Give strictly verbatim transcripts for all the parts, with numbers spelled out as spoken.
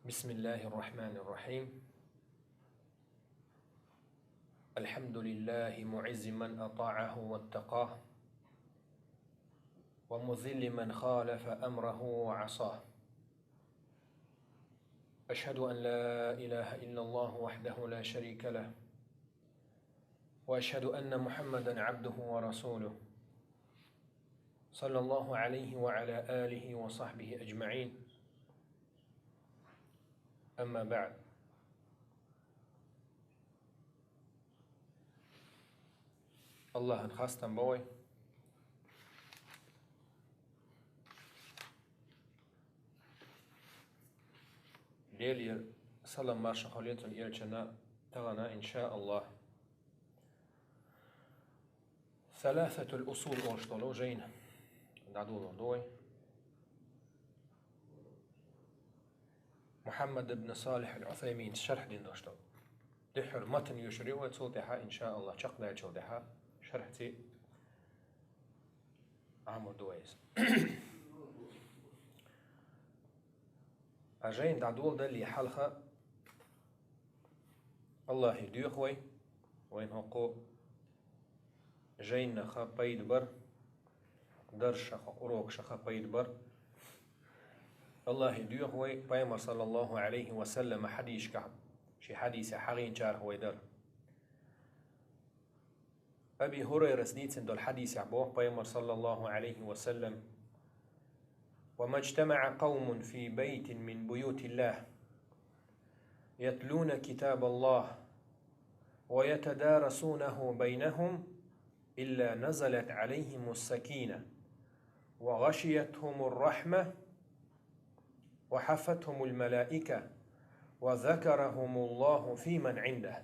بسم الله الرحمن الرحيم. الحمد لله معز من أطاعه واتقاه، ومذل من خالف أمره وعصاه. أشهد أن لا إله إلا الله وحده لا شريك له، وأشهد أن محمدا عبده ورسوله، صلى الله عليه وعلى آله وصحبه أجمعين. أما بعد. Аллахьан хастам бо вай. Делера салам марша хилда цун элчана, тахана, иншааллахь, Саласатул усул олуш долу жайна дӀадолор ду вай. Мухьаммад ибн Салихь ал-Усаймин шархь дина долуш долу. Дуьххьара матан йоьшур ю вай, цул тӀаьхьа, иншааллахь, чекхдаьллачул тӀаьхьа шархьций Ӏамор ду вай иза. Ткъа жайна дӀадоладалле хьалха Аллахье доьху вай, вайна хӀокху жайнах пайда бар, дарсах, уроках пайда бар. Аллахье доьху вай, Пайхамар, саллаллаху Ӏалайхи ва саллам, хьадисашкахь, шен хьадисехь хьахийначарах вай дар. Аби Хурайрас дийцина долу хьадисехь боху Пайхамар, саллаллаху Ӏалайхи ва саллам: «وما اجتمع قوم في بيت من بيوت الله يتلون كتاب الله ويتدارسونه بينهم إلا نزلت عليهم السكينة وغشيتهم الرحمة وحفتهم الملائكة وذكرهم الله فيمن عنده».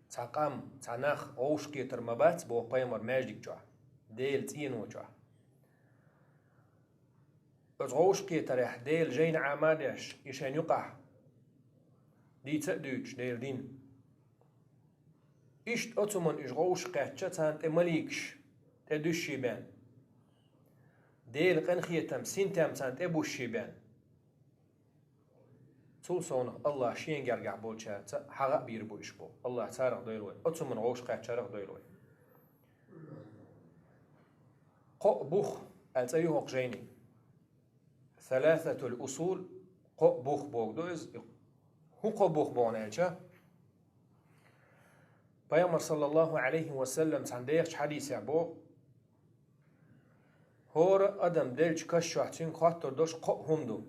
Цхьа къам, цхьа нах вовшахкхетар ма бац, боху Пайхамар, маьждиг чохь, Делан цӀено чохь. Оцу вовшахкхетарехь Делан жайна Ӏама а деш, и шайна юкъахь дийца а дуьйцуш Делан дин. Иштта оцу хӀуманна уьш вовшахкхетча, царна тӀе маликаш тӀе дуьсуш бен, Делан къинхетам, синтем царна тӀе буьсуш бен. Цул совнах Аллахь Шен гергахь болчаьрца хьагӀ а бийр бу уьш боху. Аллахь царах дойла вай, оцу хӀуманна вовшахкхетчарах дойла вай. Кхоъ бух аьлла цӀе ю хӀокху жайнин. Саласатул усул, кхоъ бух бохург ду иза. ХӀун кхоъ бух боху аьлча, Пайхамар, саллаллаху Ӏалайхи ва саллам, цхьана дехачу хьадисехь боху: «ХӀора а адам деллачу каш чохь цуьнга хоттур долуш кхоъ хӀума ду.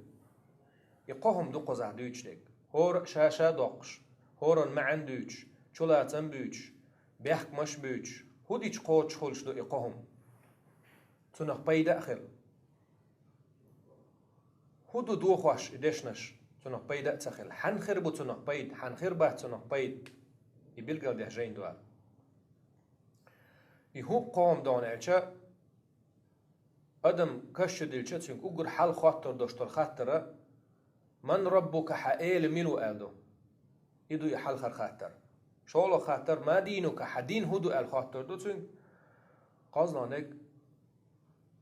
И кхо хӀума ду кхузахь дуьйцуш дерг. ХӀора а ша-ша доккхуш, хӀоранна маьӀна дуьйцуш, чулацам буьйцуш, бехкамаш буьйцуш, хӀун дича кхочуш хуьлуш ду и кхо хӀума? Цунах пайда а хила». ХӀун ду дохош и дешнаш, цунах пайда а ца хила? Хьанна хир бу цунах пайда, хьанна хир бац цунах пайда? И билгалдеш жайна ду аьлла. И хӀун кхо хӀума ду аьлча, адам каш чу диллича, цуьнга уггар хьалха хоттур долуш долу хаттар: «Ман раббука», хьан эла мила ву аьлла ду. И ду и хьалхара хаттар. ШолгӀа хаттар: «Ма динука», хьан дин хӀун ду аьлла хоттур ду цуьнга. КхозлагӀниг: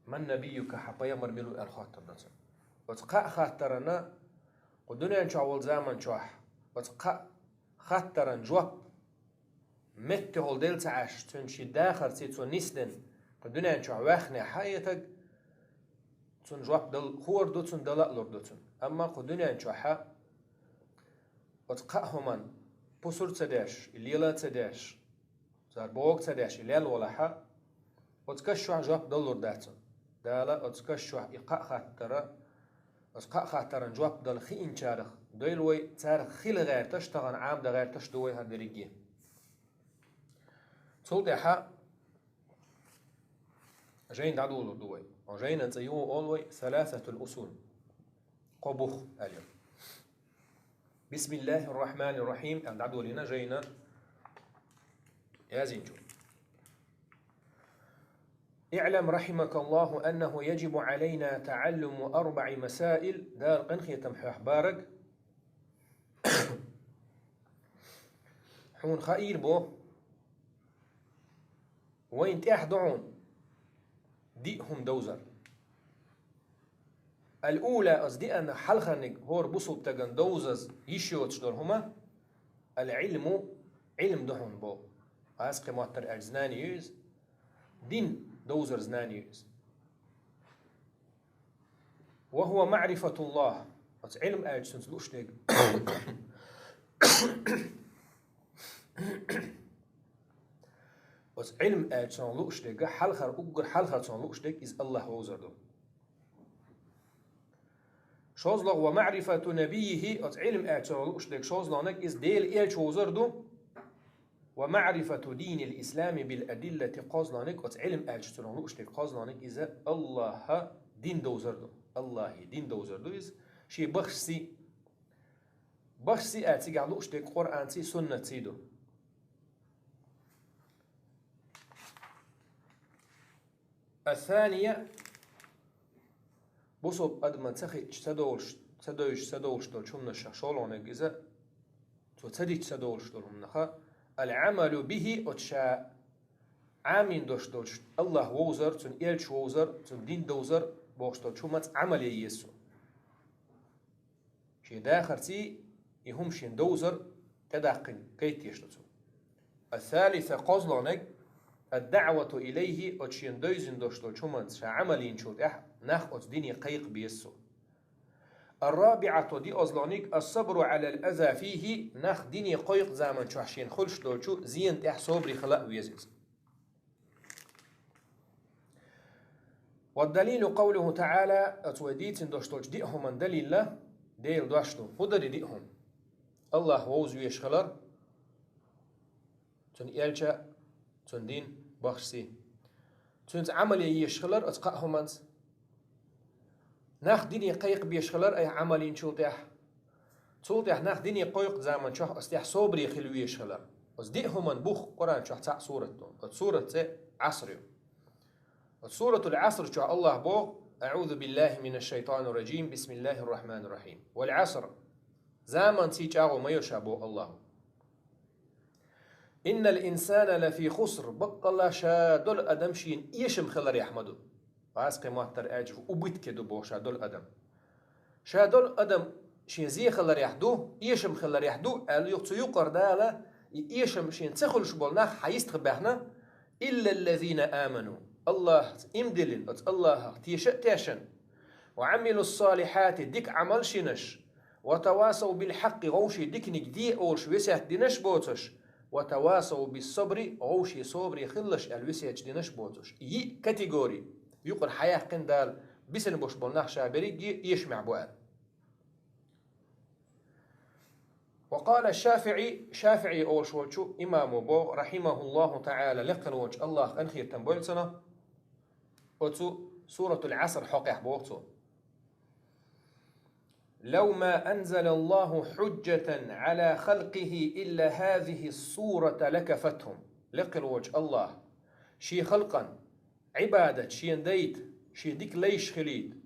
«Ман набиюка», хьан пайхамар мила ву аьлла хоттур ду цуьнга. Оцу кхаа хаттарна, кху дуьнен чохь волу заман чохь, оцу кхаа хаттаран жоп меттехула делла ца Ӏаш, цуьнан ши дахарций цо нисдина, кху дуьнен чохь ваьхнехь хьан этаг, цунна жоп дала хуур ду цунна, дала а лур ду цунна. Амма кху дуьнен чохь оцу кхаа хӀуманна пусар ца деш, и лела а ца деш, цара бохург ца деш, и лелла валахь, оцу каш чохь жоп далур дац цунна. Дала оцу каш чохь и кхаа хаттара, оцу кхаа хаттаран жоп дала хиъначарах дойла вай, царах хила гӀерташ, тахана Ӏамадан гӀерташ ду вай хӀара дерриге. Цул тӀаьхьа жайна дӀадолор ду вай. Оцу жайнан цӀе юха олу вай Саласатул усул. Кхо бух аьлла. Бисмиллахир-рахманир-рахим аьлла дӀадолийна жайна язйинчо. اعلم رحمك الله أنه يجب علينا تعلم أربع مسائل. Дала къинхетам хьоьх бараг. Хьуна хаийра бо, вайна тӀехь ду хьуна диъ хӀума довзар. الأولى, оцу диъанна хьалхарниг, хӀора бусулба стагана довзаза йиш йоцуш долу хӀума, العلم, Ӏилм ду хьуна боху. Хьаьжкхи моттара аьлча, знание ю иза. Дин довзар знание ю иза. وهو معرفة الله. Оцу Ӏилм аьлча цуьнца лууш дерг. Оцу Ӏилм аьлча цунах лууш дерг, хьалхара, уггар хьалхара цунах лууш дерг иза Аллах вовзар ду. ШозлагӀа, ومعرفة نبيه, оцу Ӏилм аьлча цунах лууш дерг шозлагӀниг иза Делан элча вовзар ду. ومعرفة دين الإسلام بالأدلة, кхозлагӀниг, оцу Ӏилм аьлча цунах лууш дерг кхозлагӀниг иза Аллаха дин довзар ду. Аллахе дин довзар ду иза. Шен бахсий, бахсий а цигахь лууш дерг Къуръанций, суннатций ду. الثانية, бусулба адаман ца хиъча ца долуш, ца девзаш, ца довлуш долчу хӀуманашах шолгӀаниг иза, цо ца дича ца довлуш долу хӀуманах, العمل به, оцу ша Ӏамийна долуш долчу Аллах вовзар, цуьнан элча вовзар, цуьнан дин довзар бохуш долчу хӀуманца Ӏамал ян еза цо. Шен дахарций и хӀума шен довзар тӀедаккхина гайтеш ду цо. الثالثة, кхозлагӀниг, الدعوة إليه, оцу шена девзина долуш долчу хӀуманца ша Ӏамал йинчул тӀаьхьа нах оцу дине кхайкха беза цо. الرابعة, диозлагӀниг, الصبر على الأذى فيه, нах дине кхойкху заман чохь шена хуьлуш долчу зенан тӀехь собаре хила а веза иза. والدليل قوله تعالى, оцу вай дийцина долуш долчу диъ хӀуманан далил а Делан дош ду. ХӀун дара и диъ хӀума? Аллах вовза везаш хилар, цуьнан элча, цуьнан дин, бахсий. Цуьнца Ӏамал ян езаш хилар оцу кхаа хӀуманца. Нах дине кхайкха безаш хилар айхьа Ӏамал йинчул тӀаьхьа. Цул тӀаьхьа нах дине кхойкху заман чохь оцу тӀехь собаре хила везаш хилар. Оцу диъ хӀуманан бух Къуръан чохь цхьаъ сурат ду. Оцу сурат цӀе Ӏаср ю. Оцу суратул Ӏаср чохь Аллах боху: أعوذ بالله من الشيطان الرجيم. بسم الله الرحمن الرحيم. والعصر. Заманций чӀагӀо ма йо ша, боху Аллаха. إن الإنسان لفي خسر. Баккъалла ша долу адам шена эшам хиларехь ма ду. Хьаьжкхи моттара аьлча, в убытке ду боху ша долу адам. Ша долу адам шен зен хиларехь ду, эшам хиларехь ду аьлла, юха цу юкъара Дала и эшам шен ца хуьлуш болу нах хьан йистах баьхна, إلا الذين آمنوا. Аллахца иман диллина, оцу Аллахах теша а тешна, وعملوا الصالحات, дика Ӏамалш йинарш, وتواصوا بالحق, вовшийн диканиг де олуш весет динарш боцурш, وتواصوا بالصبر, вовшийн собаре хилалаш аьлла весеташ динарш боцурш. И йиъ категори юкъара хьаяьккхина Дала, бисина болуш болу нах ша берриге эшамехь бу аьлла. وقال الشافعي, ШафиӀи олуш волчу имамо боху, رحمه الله تعالى, лекха волчу Аллаха къинхетам бойла цунах, оцу суратул Ӏаср хьокъехь боху цо: لو ما أنزل الله حجة على خلقه إلا هذه السورة لكفتهم. Лекха волчу Аллаха шен халкъан Ӏибадат шена дайта, шен дика лайш хилийта,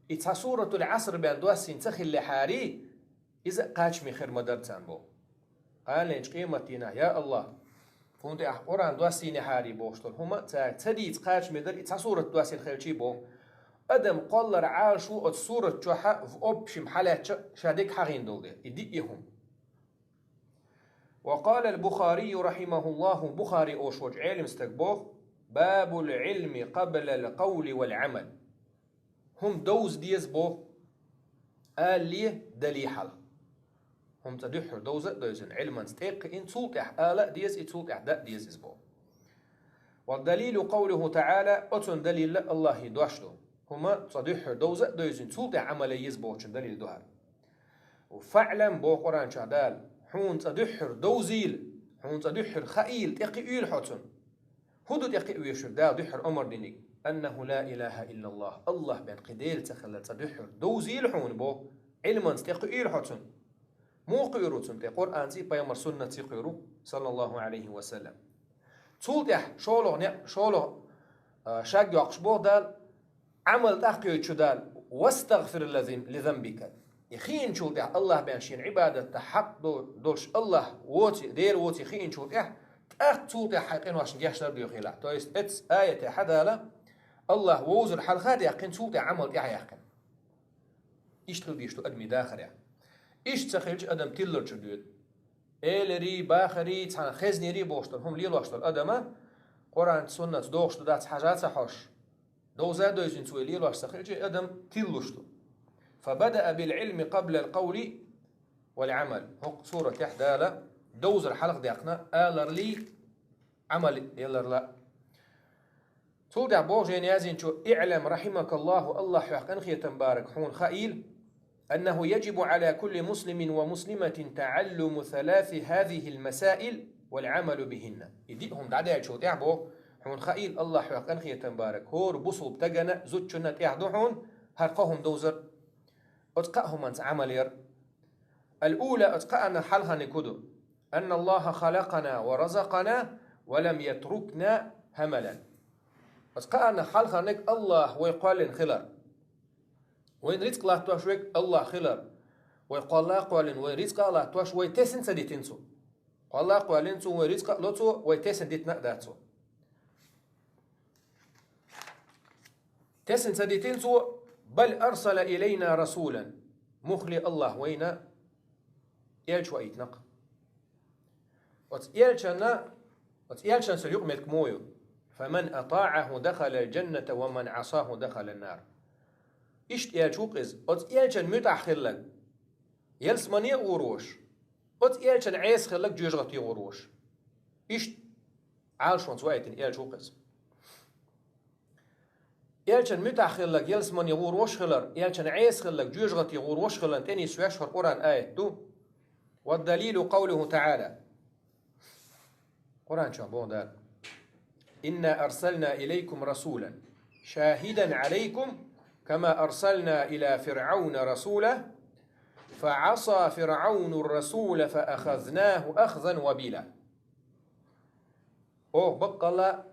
и цхьа суратул Ӏаср бен доссийна ца хиллехьарий, иза а кхачаме хир ма дара царна боху. Къаьллинчу къематдийнахь, я Аллах, тхуна тӀехь Къуръан доссийнехьарий бохуш долу хӀума цара ца дийца кхачаме дара, и цхьа сурат доссийна хилчий боху. Адам кхоллара Ӏалашо оцу сурат чохьа в общем хьалаьцча ша дерг хьахийна долу дела, и диъ и хӀума. وقال البخاري رحمه الله, Бухари олуш волчу Ӏелим стаг боху: باب العلم قبل القول والعمل. ХӀума довза деза боху, алале, дале хьалха. ХӀума цӀа дуьххьара довза а довзина, Ӏилманца тӀекхиъна, цул тӀаьхьа ала а деза и, цул тӀаьхьа да а деза иза боху. والدليل قوله تعالى, оцунна далил а Аллахьан дош ду. ХӀума цӀа дуьххьара довза а довзина, цул тӀаьхьа Ӏамал ян еза бохучун далил ду хӀара. فاعلم, боху Къуръан чохь Дала, хьуна цӀа дуьххьара довзийла, хьуна цӀа дуьххьара хаийла, тӀекхиийла хьо цунна. ХӀун ду тӀекхиа везаш верг Дала дуьххьара омра динарг? أنه لا إله إلا الله, Аллах бен кхин Дела ца хилар цӀа дуьххьара довзийла хьуна боху, Ӏилманца тӀекхуийла хьо цунна. Муха кхуьур ву цунна тӀе? Къуръанций, пайхамар суннатций кхуьур ву, саллаллаху Ӏалайхи ва саллам. Цул тӀаьхьа шолгӀа некъ, шолгӀа, а, шаг йоккхуш боху Дала, Ӏамал тӀакхоьцучу Дала: واستغفر لذنبك. И хиъначул тӀаьхьа Аллах бен шена Ӏибадатта хьакъ до-, долуш Аллах воций, Дела воций хиъначул тӀаьхьа, тӀаккха цул тӀаьхьа хьайн къиношна гечдар доьхийлахь. То есть, эцу аятехь Дала Аллах вовзар хьалха а даьккхина, цул тӀаьхьа Ӏамал тӀаьхьа яьккхина. Иштта хила дезаш ду адамий дахарехь. Иштта ца хилча, адам тилларчуьра доьду. Эларий, бахарий, цхьана хезнерий бохуш долу хӀума лелош долу адама, Къуръанца, суннатца догӀуш ду дац хьажа а ца хьожуш, довза а девзина цо и лелош ца хилча, и адам тиллуш ду. «Фабадаа бил-Ӏилми къабла ал-къавли вал-Ӏамал». ХӀокху суратехь Дала довзар хьалха даьккхина, аларлийн, Ӏамал яларла. Цул тӀаьхьа боху жайна яздинчо: «ИӀлам, рахьимакаллаху, Аллахь хьох къинхетам барак, хьуна хаийла, аннаху яджибу Ӏала кулли муслимин ва муслиматин таӀаллуму саласи хазихил масаил вал Ӏамалу бихинна». И диъ хӀума дӀадаьллачул тӀаьхьа боху: «Хьуна хаийла, Аллахь хьох къинхетам барак, хӀора бусулба стагана, зудчунна тӀехь ду хьуна хӀара кхо хӀума довзар, оцу кхаа хӀуманца Ӏамал яр». Ал-ула, оцу кхаанах хьалханиг хӀун ду? «Анна Аллаха халакъана ва разакъана ва лам ятрукна хӀамалан». Оцу кхаанах хьалханиг Аллахь вай кхоьллина хилар. Вайна рицкъ латтош верг Аллахь хилар. Вай кхолла а кхоьллина, вай рицкъа а латтош, вай тесна ца дитина Цо. Кхолла а кхоьллина Цо, вай рицкъа а ло Цо, вай тесна дитина а дац Цо. Тесна ца дитина Цо, «бал арсала илайна расулан». Муххале Аллахь вайна элча ваийтина-кх. Оцу элчанна, оцу элчанна цуьнан юкъаметтиг муха ю? «Фаман атаӀаху дахалал джанната ва ман Ӏасаху дахалан нар». Иштта элча ву-кх иза. Оцу элчанна муьтӀахь хилларг ялсамане а гӀур ву-кх, оцу элчанна Ӏеса хилларг жоьжахате гӀур ву-кх. Иштта Ӏалашонца ваийтина элча ву-кх иза. Элчанна муьтӀахь хилларг ялсамане гӀур ву-кх хилар, элчанна Ӏеса хилларг жоьжахате гӀур ву-кх хиларна тӀе нисвеш хӀара Къуръан аят ду. Ва далилу къавлуху таӀала. Къуръан чохь боху Дала: «Инна арсална илайкум расулан шахидан Ӏалайкум, кама арсална ила ФирӀавна расула, фа Ӏаса ФирӀавну расула, фа ахазнаху ахзан вабила». Оха баккъалла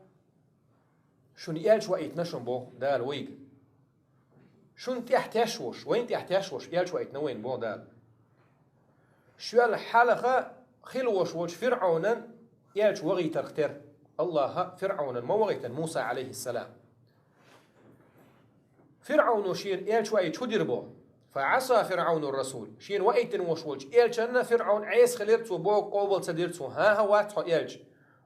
шуна элча ваийтина шуна боху Дала вайга. Шуна тӀехь теш волуш, вайна тӀехь теш волуш элча ваийтина вайна боху Дала. Шуьлла хьалха хилла волуш волчу ФирӀавнан элча вагӀийтарх тера. Аллаха ФирӀавнан ма вагӀийтина Муса, Ӏалайхиссалам. ФирӀавно шена элча ваийтича хӀун дира боху? «Фа Ӏаса ФирӀавну расул». Шена ваийтина волуш волчу элчанна ФирӀавн Ӏеса хилира, цо бохург къобал ца дира цо: «ХӀан-хӀа, вац хьо элча.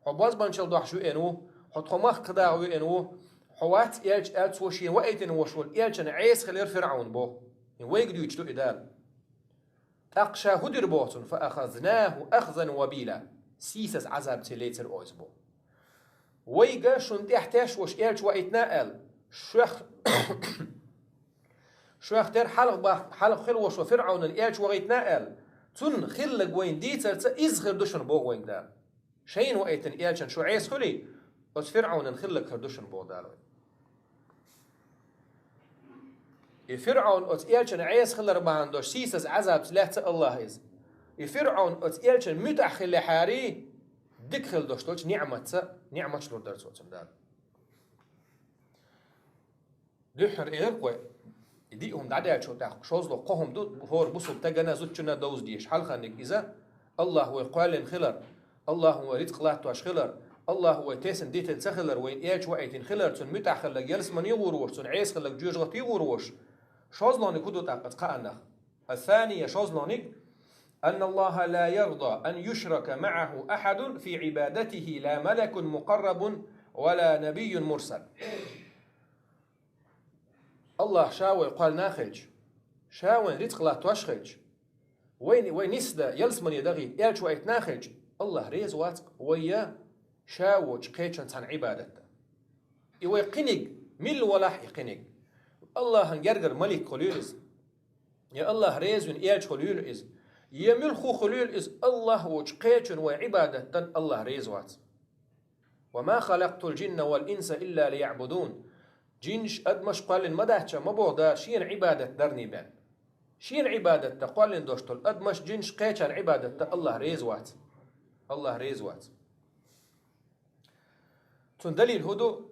Хьо бозбанчалла дохьуш веана ву, хьо тхо махках даха веана ву, хьо вац элча», аьлла, цо шена ваийтина волуш волу элчанна Ӏеса хилира ФирӀавн боху. Вайга дуьйцуш ду и Дала. ТӀаккха ша хӀун дира боху цунна? «Фа ахазнаху ахзан вабила». Сийсаза Ӏазаб ца лецира оцу боху. Вайга шуна тӀехь теш волуш элча ваийтина аьлла, шух, шух тера хьалха бах-, хьалха хилла волуш волу ФирӀавнан элча ваийтина аьлла, цунна хилларг вайна дийцарца иза хир ду шуна боху вайга Дала. Шайна ваийтина элчанна шу Ӏеса хуьлий, оцу ФирӀавнан хилларг хир ду шуна боху Дала вайга. И ФирӀавн оцу элчанна Ӏеса хилар бахьана долуш сийсаза Ӏазабца лаьцна Аллаха иза. И ФирӀавн оцу элчанна муьтӀахь хиллехьарий, дика хила долуш долчу ниӀматца, ниӀматаш лур дара цо цунна Дала. Дуьххьара эр-кх вай, и диъ хӀума дӀадаьллачул тӀаьхьа шозлагӀа кхо хӀума ду, хӀора бусулба стагана, зудчунна довза дезаш. Хьалханиг иза, Аллаха вай кхоьллина хилар, Аллаха вай рицкъ латтош хилар, Аллаха вай тесна дитина ца хилар, вайна элча ваийтина хилар, цунна муьтӀахь хилларг ялсамане гӀур волуш, цунна Ӏеса хилларг жоьжахате гӀур волуш. ШозлагӀниг хӀун ду тӀаккха оцу кхаанах? Ас-сания, шозлагӀниг: «Анна Аллаха ла ярда ан юшрака маӀаху ахьадун фи Ӏибадатихи, ла малакун мукъаррабун ва ла набийюн мурсал». Аллах ша вай кхоьллина хилча, ша вайн рицкъ латтош хилча, вай, вай нисда ялсамане дахийта элча ваийтина хилча, Аллах реза вац вай я ша воцчу кхечун цхьана Ӏибадат дан. И вай кхиниг, милла валахь и кхиниг, Аллахьан гергара малик хуьлийла иза, я Аллах реза вина элча хуьлийла иза, я муьлхха хуьлийла иза, Аллах воцчу кхечун вай Ӏибадат дан Аллах реза вац. «Ва ма халакътул джинна вал инса илла лияъбудун». Джинаш, адамаш кхоьллина ма дац ша, ма боху Дала, шена Ӏибадат дарний бен. Шена Ӏибадат дан кхоьллина долуш долу адамаш, джинаш, кхечарна Ӏибадат дан Аллах реза вац. Аллах реза вац. Цунна далил хӀун ду?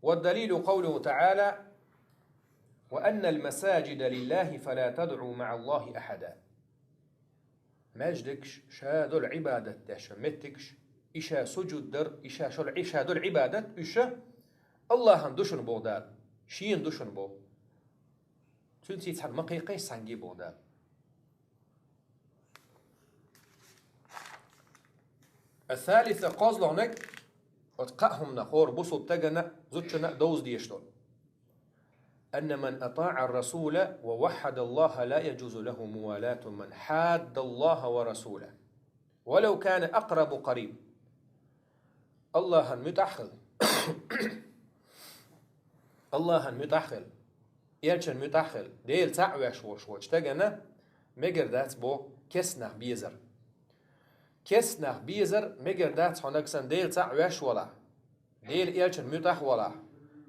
«Ва далилу къавлуху та'ала: ва аннал масаджида лиллахи фала тад'у ма'аллахи ахьада». Маьждигаш, ша долу Ӏибадат деш меттигаш, и ша суджуд дар, и ша шол Ӏи-, ша долу Ӏибадат, уьш Аллахьан ду шуна боху Дала, шена ду шуна боху. Цуьнца цхьаьна ма кхайкхийша цхьаьнгге боху Дала. Ас-салиса, кхозлагӀниг, оцу кхаа хӀуманах хӀора бусалба стагана а, зудчунна а довза дезаш долу. أن من أطاع الرسول ووحد الله لا يجوز له موالاة من حاد الله ورسوله ولو كان أقرب قريب. Аллахьан муьтӀахь хила. Аллахьан муьтӀахь хила. Элчан муьтӀахь хила. Дела цхьаъ веш волуш волчу стагана мегар дац боху керста нах безар. Керста нах безар мегар дац хьо нагахь санна Дела цхьаъ веш валахь. Дела элчан муьтӀахь валахь.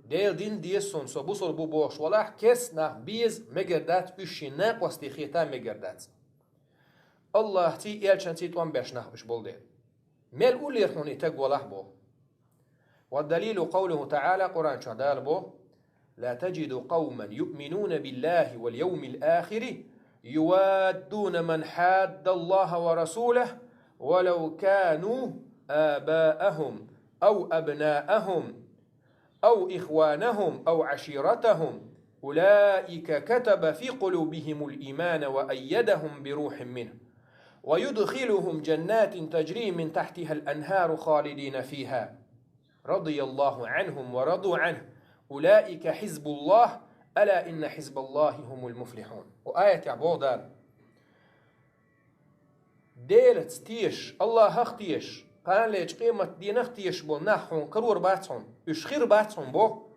Дела дин деза суна, со бусалба ву бохуш валахь, керста нах беза мегар дац, уьш шен накъостий хета мегар дац. Аллахьций, элчанций тӀом беш нах уьш болу дела. Мел уллера хьуна и стаг валахь боху. والدليل قوله تعالى, Къуръан чохь Дала боху: لا تجد قوما يؤمنون بالله واليوم الآخر يوادون من حاد الله ورسوله ولو كانوا آباءهم أو أبناءهم أو إخوانهم أو عشيرتهم أولئك كتب في قلوبهم الإيمان وأيدهم بروح منه ويدخلهم جنات تجري من تحتها الأنهار خالدين فيها رضي الله عنهم ورضوا عنه أولئك حزب الله ألا إن حزب الله هم المفلحون. Ва аятехь боху Дала: Делаца тешаш, Аллахьах тешаш, кханалечу къематдийнах тешаш болу нах хьуна карор бац хьуна, уьш хир бац хьуна боху.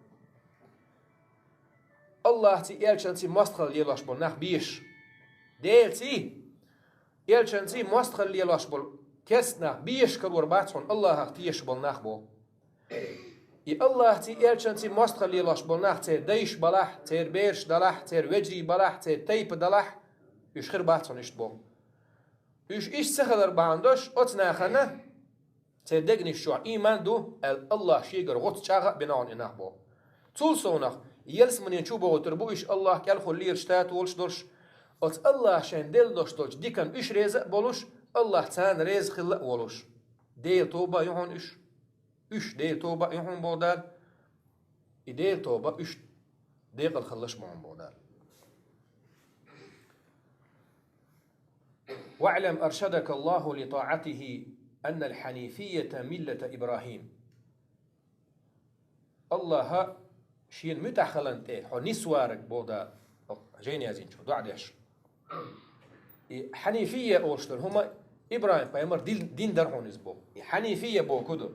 Аллахьций, элчанций мостагӀалла лелош болу нах безаш. Делаций, элчанций мостагӀалла лелош болу керста нах безаш карор бац хьуна Аллахьах тешаш болу нах боху. И Аллахьций, элчанций мостагӀалла лелош болу нах, церан дайш балахь, церан бераш далахь, церан вежарий балахь, церан тайпа далахь, уьш хир бац хьуна иштта боху. Уьш иштта ца хилар бахьана долуш, оцу нахана церан дегнаш чохь ийман ду аьлла, Аллахь шегара гӀоццу чӀагӀ а бина хьуна и нах боху. Цул совнах, ялсаманин чу бохуьйтур бу уьш Аллахь кӀелхула лелаш, тата волуш долуш, оцу Аллахь шайна делла долуш долчу дикан уьш реза а болуш, Аллахь царна реза хилла а волуш. Делан тоба а ю хьуна уьш. Уьш Делан тоба а ю хьуна боху Дала. И Делан тоба уьш декъала хилалаш ма хьуна боху Дала. واعلم أرشدك الله لطاعته أن الحنيفية ملة إبراهيم. Аллахьа шена муьтӀахь хиларна тӀе хьо нисвараг боху Дала, хьо жайна яздинчу, доӀа деш. И хьанифия олуш долу хӀума ИбрахӀим-пайхамар дин, дин дара хьуна иза боху. И хьанифия боху ду.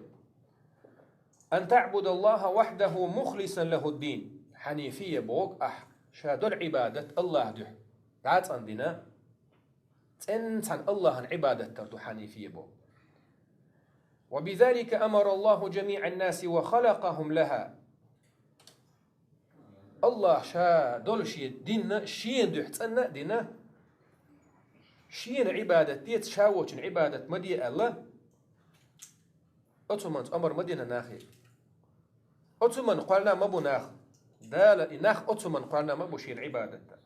أن تعبد الله وحده مخلصا له الدين. Хьанифия боху ахь, ша долу Ӏибадат Аллахьа дуьхьа дӀа а цӀандина, цӀенна цхьана Аллахьан Ӏибадат дар ду хьанифия боху. وبذلك أمر الله جميع الناس وخلقهم لها. Аллахь ша долу шен динна, шена дуьхьа цӀанна а дина, шена Ӏибадат деца, ша вочун Ӏибадат ма де аьлла, оцу хӀуманца омар ма дина нахе. Оцу хӀуманна кхоьллина ма бу нах. Дала и нах оцу хӀуманна кхоьллина ма бу шена Ӏибадатта.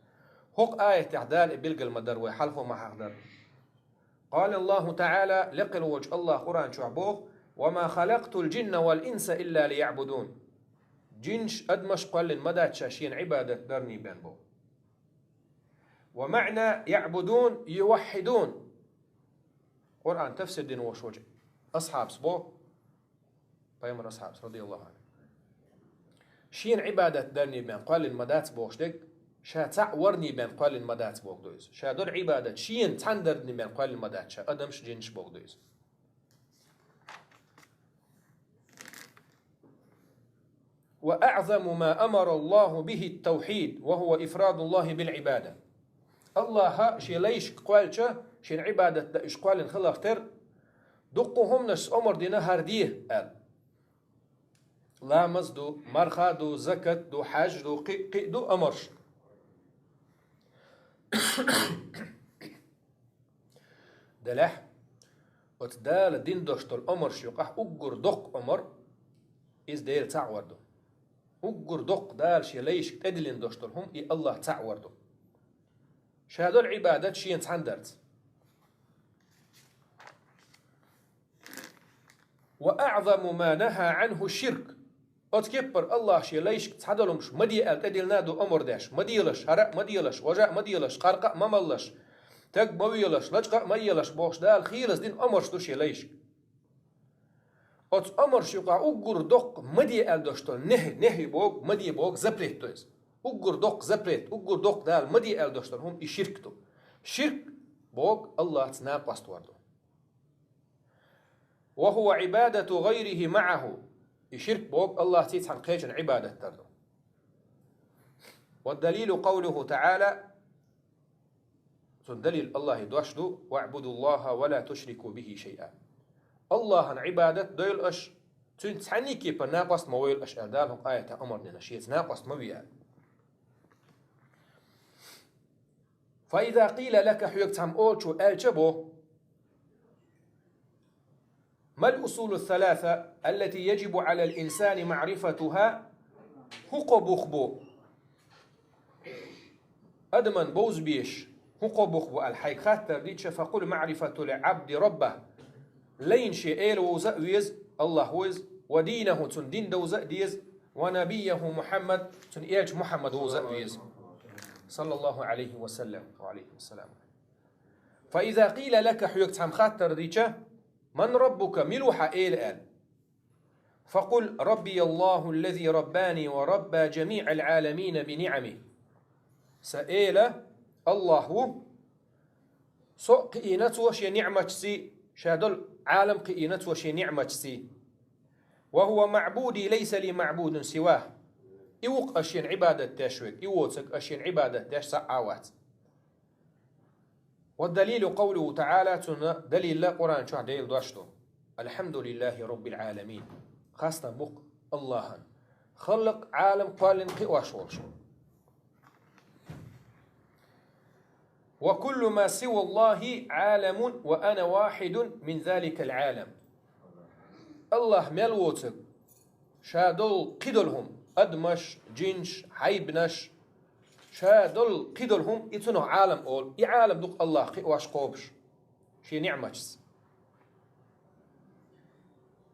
ХӀокху аятехь Дала и билгал ма дара вай, хьалхо ма хьахдар. قال الله تعالى, лекхилла волчу Аллахь Къуръан чохь боху: وما خلقت الجن والإنس إلا ليعبدون. Жинаш, адамаш кхоьллина ма дац ша шена Ӏибадат дарний бен боху. ومعنى يعبدون يوحدون. Къуръан тафсир дина волуш волчу асхьабас боху, пайхамар асхьабас, радияллаху анху. Шена Ӏибадат дарний бен кхоьллина ма дац бохуш дерг, ша цхьаъ варний бен кхоьллина ма дац боху ду иза. Ша долу Ӏибадат шена цхьаьна дарний бен кхоьллина ма дац ша, адамаш, жинаш боху ду иза. وأعظم ما أمر الله به التوحيد، وهو إفراد الله بالعبادة. Аллахьа шен лайшка кхоьллича, шена Ӏибадат дан уьш кхоьллина хиларх тера, дуккха хӀуманаш омар дина хӀара де аьлла. Ламаз ду, марха ду, закат ду, хьаьж ду, кхин, кхин ду омарш. Делахь, оцу Дала дина долуш долу омарш юкъахь уггар доккха омар, иза Дела цхьаъ вар ду. Уггар доккха Дала шен лайшка тӀедиллина долуш долу хӀума и Аллахь цхьаъ вар ду. Ша долу Ӏибадат шена цхьаьна дарца. وأعظم ما نهى عنه الشرك. Оцу кеппара Аллаха шен лайшка цхьадолу хӀумнаш ма де аьлла тӀедиллина а ду омра деш, ма делаш, хӀара а ма делаш, важа а ма делаш, къаркъа а ма маллаш, стаг ма велаш, лачкъа а ма елаш бохуш Дала хийлаза дина омраш ду шен лайшка. Оцу омраш юкъахь уггар доккха ма де аьлла долуш долу нехь-, нехьи боху, ма де боху, запрет ду иза. Уггар доккха запрет, уггар доккха Дала ма де аьлла долуш долу хӀума и ширк ду. Ширк боху Аллахца накъост вар ду. «Ва хӀува Ӏибадату гӀайрихӀи маӀахӀу». И ширк боху Аллахций цхьана кхечун Ӏибадат дар ду. «Ва далилу къавлухӀу таӀала». Цунна далил Аллахьан дош ду: «ВаӀбудуллахӀа ва ла тушрику бихӀи шайъа». Аллахьан Ӏибадат дойла аша, цуьнца цхьанна а кепара накъост ма войла аша аьлла, Дала хӀокху аятехь омра дина, шеца накъост ма ве аьлла. «Фа иза къийла лака», хьоьга цхьамма олучо аьлча бо: «Мал усулу саласа, аллати яджибу Ӏалал инсани маӀрифатухӀа», хӀун кхо бух бу адаман бовза безаш, хӀун кхо бух бу аьлла хьайга хаттар дича, «факъул маӀрифатул Ӏабди раббахӀ», лайна шен Эла вовза а веза, Аллах ву иза, «ва динахӀу», цуьнан дин довза а деза, «ва набийяхӀу Мухьаммад», цуьнан элча Мухьаммад вовза а веза, саллаллахӀу Ӏалайхи ва саллам, ва Ӏалайхи ва саллам. «Фа иза къийла лака», хьоьга цхьамма хаттар дича: «Ман раббука», мила ву хьан Эла аьлла. «Факъул: раббияЛлахӀу аллази раббани ва рабба жамиӀал Ӏаламина би ниӀамихӀ». Сан Эла Аллах ву, со а кхиийна Цо Шен ниӀматашций, Ша долу Ӏалам кхиийна Цо Шен ниӀматашций. «Ва хӀува маӀбуди лайса ли маӀбудун сивахӀ». И ву-кх аш Шена Ӏибадат деш верг, и воцург аш Шена Ӏибадат деш цхьа а вац. «Ва далилу къавлухӀу таӀала», цунна далилла Къуръан чохь Делан дош ду: «АлхьамдулиллахӀи раббил Ӏаламин». Хастам бу-кх Аллахьан, халкъ, Ӏалам кхоьллина, кхиош волуш ву. «Ва куллу ма сиваллахӀи Ӏаламун ва ана вахьидун мин заликал Ӏалам». Аллах мел воцург, Ша долу кхидолу хӀума, адамаш, джинаш, хьайбанаш, Ша долу кхидолу хӀума, и цунах Ӏалам олу, и Ӏалам ду-кх Аллах кхиош, кхобуш Шен ниӀматашца.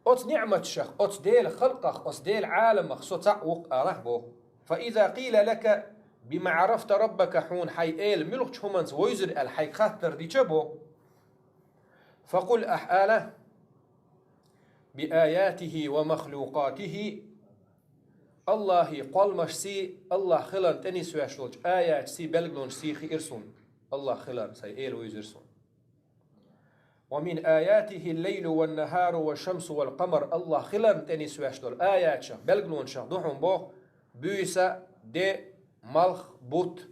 Оцу ниӀматашах, оцу Делан халкъах, оцу Делан Ӏаламах со цхьаъ ву-кх алахь боху. «Фа иза къийла лака бима Ӏарафта раббака», хьуна хьайн Эла муьлхачу хӀуманца вевзира аьлла хьайга хаттар дича боху. «Факъул», ахь ала: «Би аятихӀи ва махлукъатихӀи», Аллахьан кхолламашций, Аллах хиларна тӀе нисвеш долчу аяташций, белгалонашций хиира суна Аллах хилар, сайн Эла вевзира суна. «Ва мин аятихӀил лайлу ван нахӀару ва шамсу вал къамар», Аллах хиларна тӀе нисвеш долу аяташах, белгалонашах ду хьуна боху буьйса, де, малх, бут.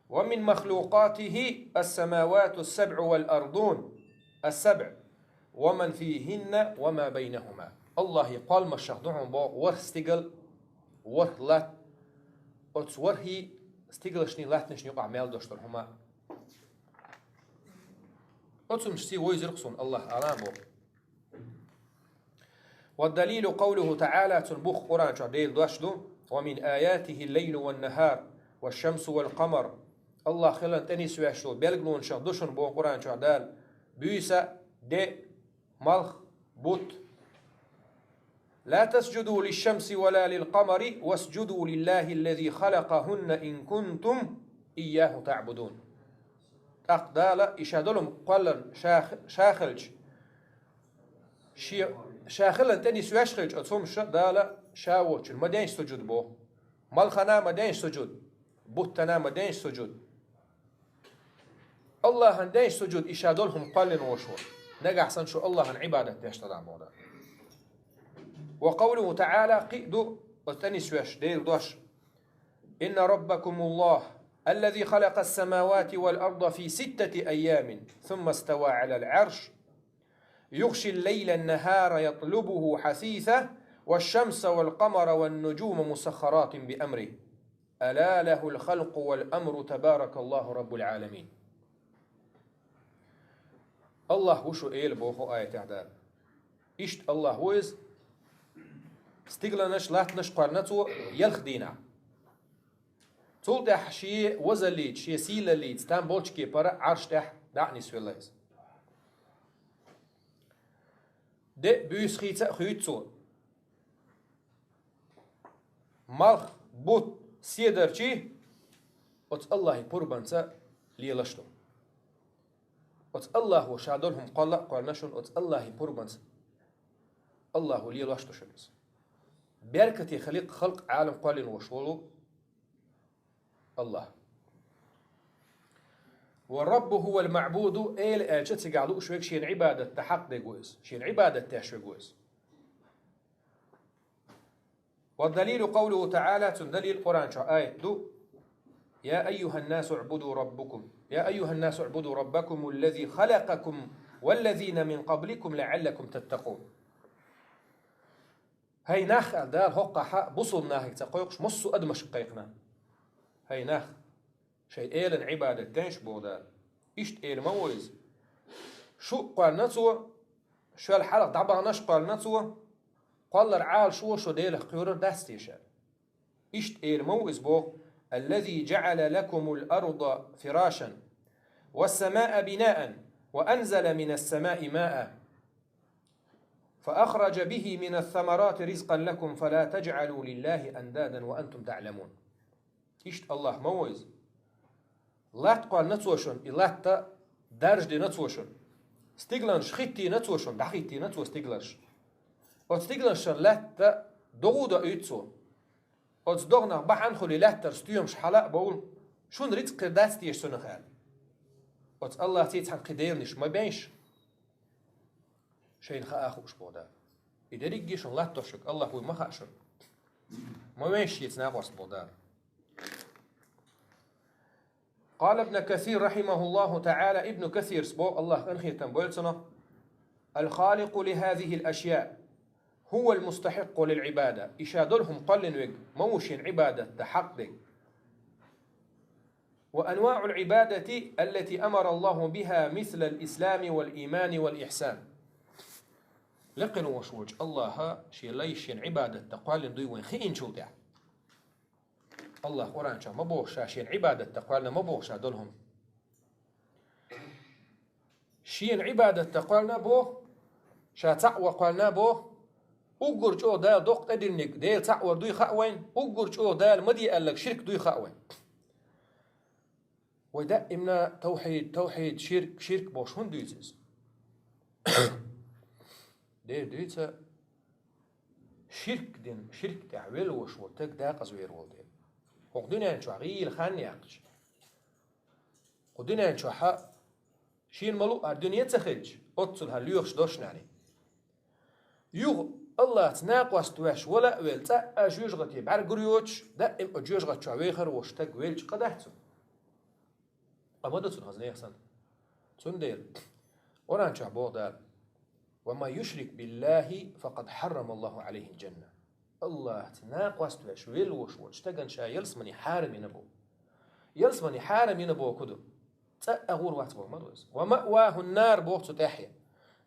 «Ва мин махлукъатихӀи ас-самавату ас-сабӀу вал ардун ас-сабӀ ва ман фихӀинна ва ма байнахӀума». Аллахьан кхолламашах ду хьуна боху ворхӀ стигал, ворхӀ латта, оцу ворхӀий стигалшний, латтанашний юкъахь мел долуш долу хӀума. Оцунашций вевзира-кх суна Аллах ала боху. «Ва далилу къавлухӀу таӀала», цунна бу-кх Къуръан чохь Делан дош ду: «Ва мин аятихӀил лайлу ван нахӀар ва шамсу вал къамар». Аллах хиларна тӀе нисвеш долу белгалонашах ду шуна боху Къуръан чохь Дала буьйса, де, малх, бут. «Ла тасджуду лиш-шамси ва ла лил къамари, васджуду лиллахӀи ллази халакъахӀунна ин кунтум ийяхӀу таӀбудун». ТӀаккха Дала и Ша долу хӀума кхолларна Ша, Ша хилча, Шен, Ша хиларна тӀе нисвеш хилча оцу хӀумаша, Дала Ша воцчунна ма дайша сужуд боху. Малхана ма дайша сужуд, буттана ма дайша сужуд. Аллахьан дайша сужуд и Ша долу хӀума кхоьллина волуш ву. Нагахь санна шу Аллахьан Ӏибадат деш ца дахь боху Дала. «Ва къавлухӀу таӀала», кхин а ду оцу тӀе нисвеш Делан дош: «Инна раббакумуллахӀ, аллази халакъас-самавати вал арда фи ситтати айямин, сумма става Ӏалал Ӏарш, югъшил лайла ан-нахӀара ятлубухӀу хьасиса, ваш-шамса вал къамара ван-нуджума мусаххаратин би амрихӀ». «Ала лахӀул халкъу вал амру, табаракаллахӀу раббул Ӏаламин». Аллах ву шу Эла боху аятехь Дала. Иштта Аллах ву иза, стигланаш, латтанаш кхоьллина Цо ялх дийнахь. Цул тӀаьхьа Шен вазаллица, Шен сийлаллица, там болчу кепара Ӏарш тӀехь дӀа а нисвелла иза. Де а, буьйса хийца а хуьйцу Цо. малх, бутт, седарчий, оцу Аллахьан пурбанца лелаш ду. Оцу Аллахьо ша долу хӀума кхолла а кхоьллина шуна, оцу Аллахьан пурбанца Аллахьо лелош ду шуна иза. Беркате халкъ, халкъ Ӏалам кхоьллина волуш волу Аллахь. «Ва Раббу хӀувал маӀбуду», Эла аьлча цигахь лууш верг шена Ӏибадат дан хьакъ дерг ву иза, шена Ӏибадат деш верг ву иза. «والدليل قوله تعالى», цуьнан далил Къуръан чохь аят ду: «يا أيها الناس اعبدوا ربكم، يا أيها الناس اعبدوا ربكم الذي خلقكم والذين من قبلكم لعلكم تتقون». «ХӀай нах», аьлла Дала хӀокхахь бусалба нахе ца кхойкхуш, массо а адамашка кхайкхина. «ХӀай нах, шайн Элан Ӏибадат дайша», боху Дала. Иштта Эла ма ву иза. Шу а кхоьллина Цо, шел хьалха дӀабаханарш а кхоьллина Цо, кхоллар Ӏалашо шу Делах кхоьрур дац теша. Иштта Эла ма ву иза боху: «الذي جعل لكم الأرض فراشا والسماء بناء وأنزل من السماء ماء فأخرج به من الثمرات رزقا لكم فلا تجعلوا لله أندادا وأنتم تعلمون». Иштта Аллахь ма ву иза. Латта кхоьллина Цо шуна, и латта даржа дина Цо шуна. Стигланаш хӀиттийна Цо шуна, дӀахӀиттийна Цо стигланаш. Оцу стигланашна лаьтта догӀа а доуьйту Цо. Оцу догӀанах бахьана хуьлий лаьттара стоьмаш хьала а бовла, шуна рицкъ хир дац теша цунах аьлла. Оцу Аллахьца цхьаьна кхин деланаш ма бейша. Шайна хаа хууш боху Дала. И дерриге шуна латтош верг Аллахь вуй ма хаьа шуна. Ма вейша Шеца накъост боху Дала. قال ابن كثير رحمه الله تعالى, Ибн Касира боху, Аллахь къинхетам бойла цунах: «الخالق لهذه الأشياء هو المستحق للعبادة». И ша долу хӀума кхоьллина верг ма ву шена Ӏибадат дан хьакъ дерг. «وأنواع العبادة التي أمر الله بها مثل الإسلام والإيمان والإحسان». Лекха волуш волчу Аллахьа шен лайш шена Ӏибадат дан кхоьллина дуй вайн хиъначул тӀаьхьа. Аллахь Къуръан чохь ма боху ша шена Ӏибадат дан кхоьллина, ма боху ша долу хӀума. Шена Ӏибадат дан кхоьллина боху, ша цхьаъ ван кхоьллина боху, уггар чӀогӀа Дала доккха тӀедиллинарг Дела цхьаъ вар дуй хаьа вайна, уггар чӀогӀа Дала ма де аьлларг ширк дуй хаьа вайна. Вай даимна тавхьид, тавхьид, ширк, ширк бохуш хӀунда дуьйцу иза? Дера дуьйцу, ширк дина, ширк тӀехь велла волуш волу стаг декъаза вер волу дела. ХӀокху дуьнен чохь гӀийла хан яьккхича, кху дуьнен чохь шена ма-луъара дуьне ца хилча, оццул хьан лоьхуш долуш нани. Юха Аллахьца накъост веш вала а велла, цӀа а жоьжахате бӀаьргур йоцуш, даим а жоьжахати чохь вехар волуш стаг велча къа дац цунна? Къа ма ду цунна хаза нехан санна. Цундела Къуръан чохь боху Дала: «ومن يشرك بالله فقد حرم الله عليه الجنة». Аллахьца накъост веш велла волуш волчу стагана ша ялсамани хьарам йина боху. Ялсамани хьарам йина боху ду. ЦӀа а гӀур вац боху ма ду иза. «ومأواه النار» боху цу тӀаьхье.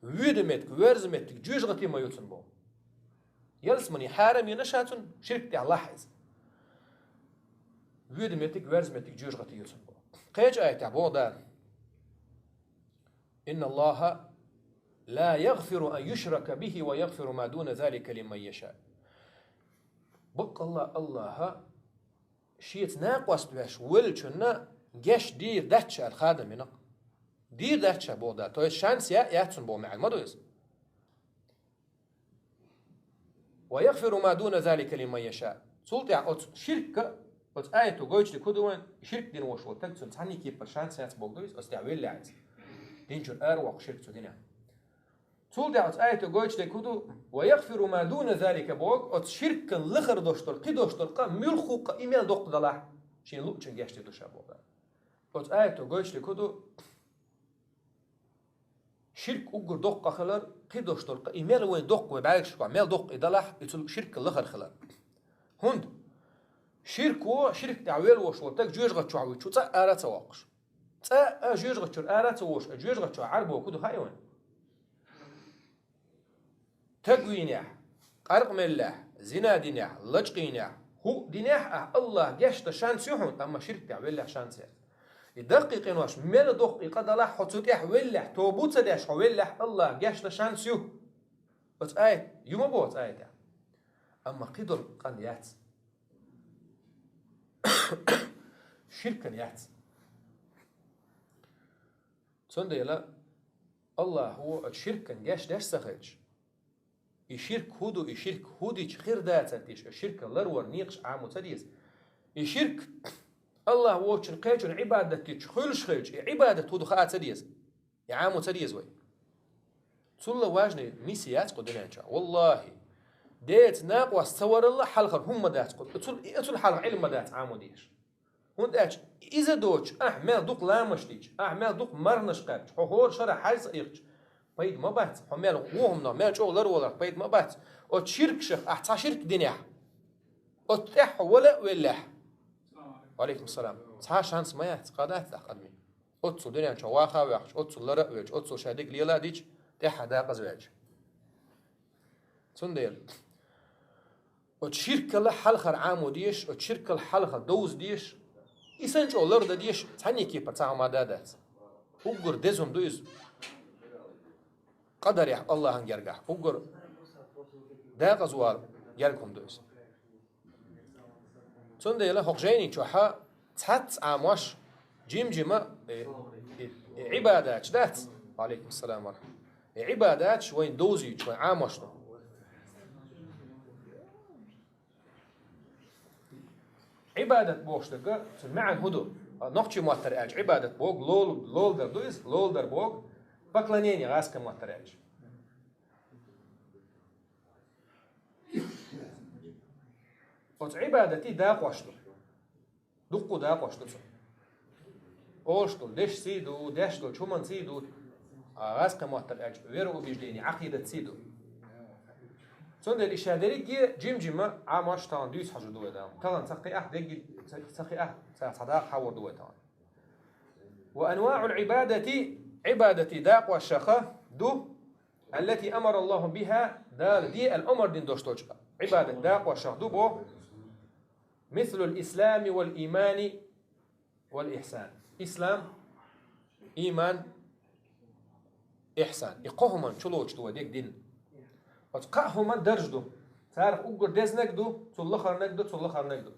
Воьду меттиг, верза меттиг, жоьжахати ма ю цунна боху. Ялсамани хьарам йина ша цунна, ширк тӀехь лахь иза. Воьду меттиг, верза меттиг, жоьжахати ю цунна боху. Кхечу аятехь боху Дала: «إن الله لا يغفر أن يشرك به ويغفر ما دون ذلك لمن يشاء». Баккъалла Аллахьа Шеца накъост веш веллачунна гечдийр дац ша аьлла хадам йина. Дийр дац ша боху Дала. То есть шанс я, яц цунна боху маьӀна ма ду иза. «ويغفر ما دون ذلك لمن يشاء». Цул тӀаьхьа оцу ширкка, оцу аято гойтуш дерг хӀун ду вайн, ширк дина волуш волу стаг цунна цхьанний кепара шанс яц боху ду иза, оцу тӀехь велла яц. Динчуьра ара воккху ширк цу динехь. Цул тӀаьхьа оцу аято гойтуш дерг хӀун ду? «ويغفر ما دون ذلك» боху, оцу ширкан лахара долуш долу, кхидолуш долу къа муьлхха а къа и мел доккха далахь, шена луъучун гечдийр ду ша боху Дала. Оцу аято гойтуш дерг хӀун ду? Ширк уггар доккха хилар, кхидолуш долу къа и мел вайн доккха, вай бӀаьргашкахь мел доккха и далахь, и цу ширкан лахара хилар. ХӀунда? Ширк во, ширк тӀехь велла волуш волу стаг жоьжахати чохь вуьйчу цӀа а ара а ца воккхуш. ЦӀа а жоьжахати чуьра ара а ца волуш, а жоьжахати чохь Ӏар боху хӀун ду хаьий вайн? Таг вийнехь, къаркъа меллехь, зина динехь, лачкъийнехь, хӀуъа динехь а Аллахь гечдан шанс ю хьуна, амма ширк тӀехь веллехь шанс яц. И даккхий къинош мел доккха и къа далахь, хьо цу тӀехь веллехь, тоба ца деш хьо веллехь, Аллахь гечдан шанс ю. Оцу аят, ю ма боху оцу аятехь. Амма кхидолу къа яц. ширкан яц. Цундела Аллахо оцу ширкан гечдеш ца хилча, и ширк хӀун ду, и ширк хӀун дича хир дацар теш, оцу ширкан ларвар некъаш Ӏамо ца деза. И ширк Аллах воцчун кхечун Ӏибадат дича хуьлуш хилча, и Ӏибадат хӀун ду хаа ца деза. И Ӏамо ца деза вай. Цул важный миссия яц кху дуьнен чохь. Валлахи, Делаца накъост ца варалла хьалхара хӀума ма дац кху. Цул, и цул хьалха Ӏилма ма дац Ӏамо дезаш. ХӀунда аьлча иза доцуш, ахь мел дукха ламаш дича, ахь мел дукха мархнаш кхаьбча, хьо хӀора шарахь хьаьжцӀа ихча, пайда ма бац. Хьо мел вон хӀуманах, мел чӀогӀа ларваларх пайда ма бац. Оцу ширкашах ахь цхьа ширк динехь, оцу тӀехь хьо вала а веллехь. Ва алейкум салам. Цхьа шанс ма яц, къа дац тӀаккха адамийн. Оццул дуьнен чохь ваха а ваьхча, оццул лара а велча, оццул шайн дика лела а дича, тӀаьхьа дакъаза ваьлча. Цундела оцу ширкала хьалхара Ӏамо дезаш, оцу ширкала хьалхара довза дезаш, и санна чӀогӀа лардан дезаш, цхьанне кепара цхьа хӀума да дац. Уггар деза хӀума ду иза. Къадарехь, Аллахьан гергахь. Уггар дакъаза вала герга хӀума ду иза. Цундела хӀокху жайни чохьа цхьацца Ӏамош жим-жима, э, э, э, Ӏибадаташ дац. Ва алейкум салам ва рахматуллах. Э, Ӏибадаташ вайн довзуьйтуш, вайн Ӏамош ду. Ӏибадат бохуш дерг, цуьнан маьӀна хӀун ду? А, нохчийн маттара аьлча, Ӏибадат боху, лолу, лолу дар ду иза, лолу дар боху, поклонение гӀазкхийн маттара аьлча. Оцу Ӏибадатий дакъош ду. Дуккха дакъош ду цо. Олуш долу дешций ду, деш долчу хӀуманций ду, а гӀазкхийн маттара аьлча, вероубеждение, Ӏакъидатций ду. Цундела и ша дерриге жим-жима Ӏамош тахана дуьйцу хьажа ду вай Дала. Тахана ца кхиахь, дегги ца, ца кхиахь, ца, цхьа дакъа хьавор ду вай тахана. Ва анваъул Ӏибадати, Ӏибадатий дакъошаха ду, аллати амара Аллаху биха, Дала де аьлла омар дина долуш долчу Ӏибадат дакъошах ду боху, мислул ислами вал имани вал ихсан. Ислам, иман, ихсан. И кхо хӀуманна чулоцуш ду вай дерг дин. Оцу кхаа хӀуманна дарж ду. Царах уггар дезнаг ду, цул лахарнаг ду, цул лахарнаг ду.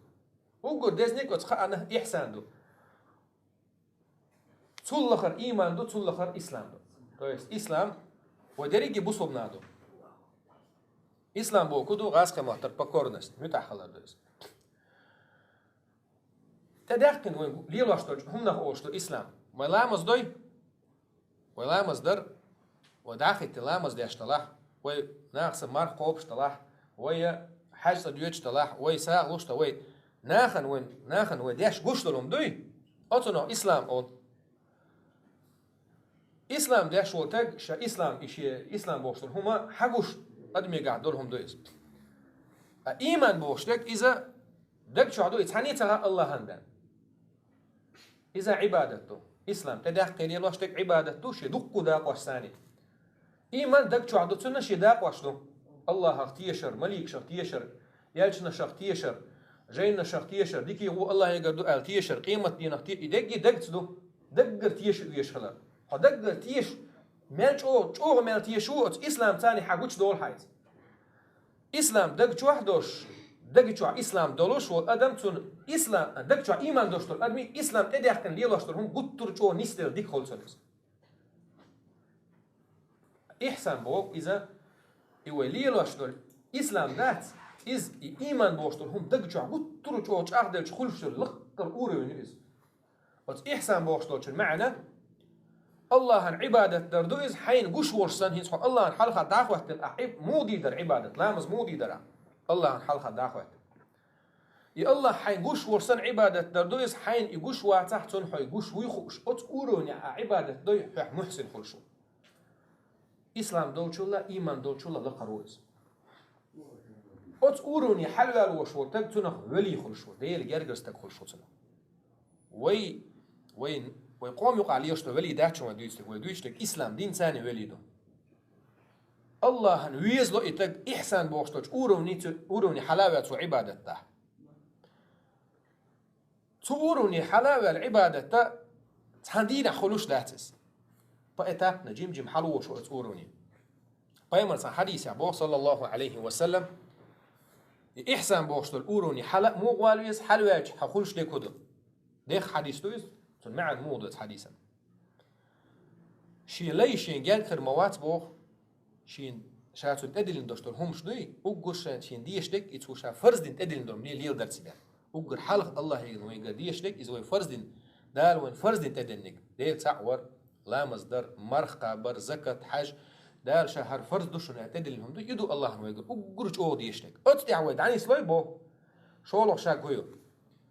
Уггар дезнаг оцу кхаанах ихсан ду. Цул лахара иман ду, цул лахара ислам ду. То есть ислам вай дерриге бусулба нах ду. Ислам боху ду гӀазкхийн маттара покорность, муьтӀахь хилар ду иза. ТӀедаьккхина вайн лелош долчу хӀуманах олуш ду ислам. Вай ламаз дой, вай ламаз дар, вай дӀахӀитта ламаз деш далахь, вай нахаца марха кхобуш далахь, вай хьаьж цӀа доьдуш далахь, вай сагӀа луш далахь, вай нахана вайн, нахана вай деш гуш долу хӀума дуй, оцунах ислам олу. Ислам деш волу таг ша ислам, и шен ислам бохуш долу хӀума хьагуш адамегахь долу хӀума ду иза. А иман бохуш дерг иза даг чохь ду, и цхьаьний ца хаьа Аллахьан бен. Иза Ӏибадат ду. Ислам тӀедаьккхина лелош дерг Ӏибадат ду, шен дуккха дакъош санна. Иман даг чохь ду, цунна шен дакъош ду. Аллахьах тешар, маликашах тешар, элчанашах тешар, жайнашах тешар, дикий гӀу Аллахьегара ду аьлла тешар, къематдийнах те-, и дегги дагца ду. Даггара теша веш хилар. Хьо даггара теша, мел чӀогӀа, чӀогӀа мел теша ву, оцу ислам царний хьан гучу долу хьайца. Ислам даг чохь долуш, даг чохь ислам долуш волу адам цунна ислам, даг чохь иман долуш долу адамий ислам тӀедаьккхина лелош долу хӀума гуттар а чӀогӀа нисделла дика хуьлу цунна иза. Ихсан боху иза, и вай лелош долу ислам дац, иза и иман бохуш долу хӀума даг чохь гуттар а чӀогӀа чӀагӀделча хуьлуш долу лаккхара уровень ю иза. Оцу ихсан бохуш долчун маьӀна, Аллахьан Ӏибадат дар ду иза, хьайна гуш волуш санна, хӀинца хьо Аллахьан хьалха дӀахӀоьттина, ахь Ӏиб-, муха дийр дара Ӏибадат, ламаз муха дийр дара ахь, Аллахьан хьалха дӀахӀоьттина. И Аллахь хьайна гуш волуш санна Ӏибадат дар ду иза, хьайна и гуш вацахь, цунна хьо и гуш вуй хууш, оцу уровне ахь Ӏибадат дой, хьоьх мухьсин хуьлуш ву. Ислам долчулла, иман долчулла лакхара ву иза. Оцу уровне хьалаваьлла волуш волу таг цунах вели хуьлуш ву, Делан гергара стаг хуьлуш ву цунах. Вай, вай, вай къоман юкъахь лелаш ду вели дац шуна вай дуьйцург, вай дуьйцург ислам дин царна вели ду. Аллахьан везало и таг ихсан бохуш долчу уровне, цу уровне хьала а ваьлла цо Ӏибадат дахь. Цу уровне хьала а ваьлла Ӏибадатта цхьана дийнахь хуьлуш дац иза. Поэтапно, жим-жим хьалавош ву оцу уровне. Пайхамар цхьана хьадисехь боху, саллаллаху алейхи ва саллям, И ихсан бохуш долу уровне хьала а муха вала веза, хьалаваьлча хьан хуьлуш дерг хӀун ду? Дехха хьадис ду иза, цуьнан маьӀна муха ду цу хьадисан? Шен лай шен герга хир ма вац боху, шен, ша цунна тӀедиллина долуш долу хӀумаш дуй, уггар шен, шен дезаш дерг, и цо ша фарз дина тӀедиллина долу, ле-, леладар ца бен. Уггар хьалха Аллахье вайга дезаш дерг, иза вай фарз дина, Дала вайна фарз дина тӀедиллинарг, Дела цхьаъ вар, ламаз дар, марха кхабар, закат, хьаж, Дала ша хӀара фарз ду шуна аьлла тӀедиллина хӀума ду, и ду Аллахьна вайга уггар чӀогӀа дезаш дерг. Оцу тӀехь вай дӀанислой боху, шолгӀа ша гуйо.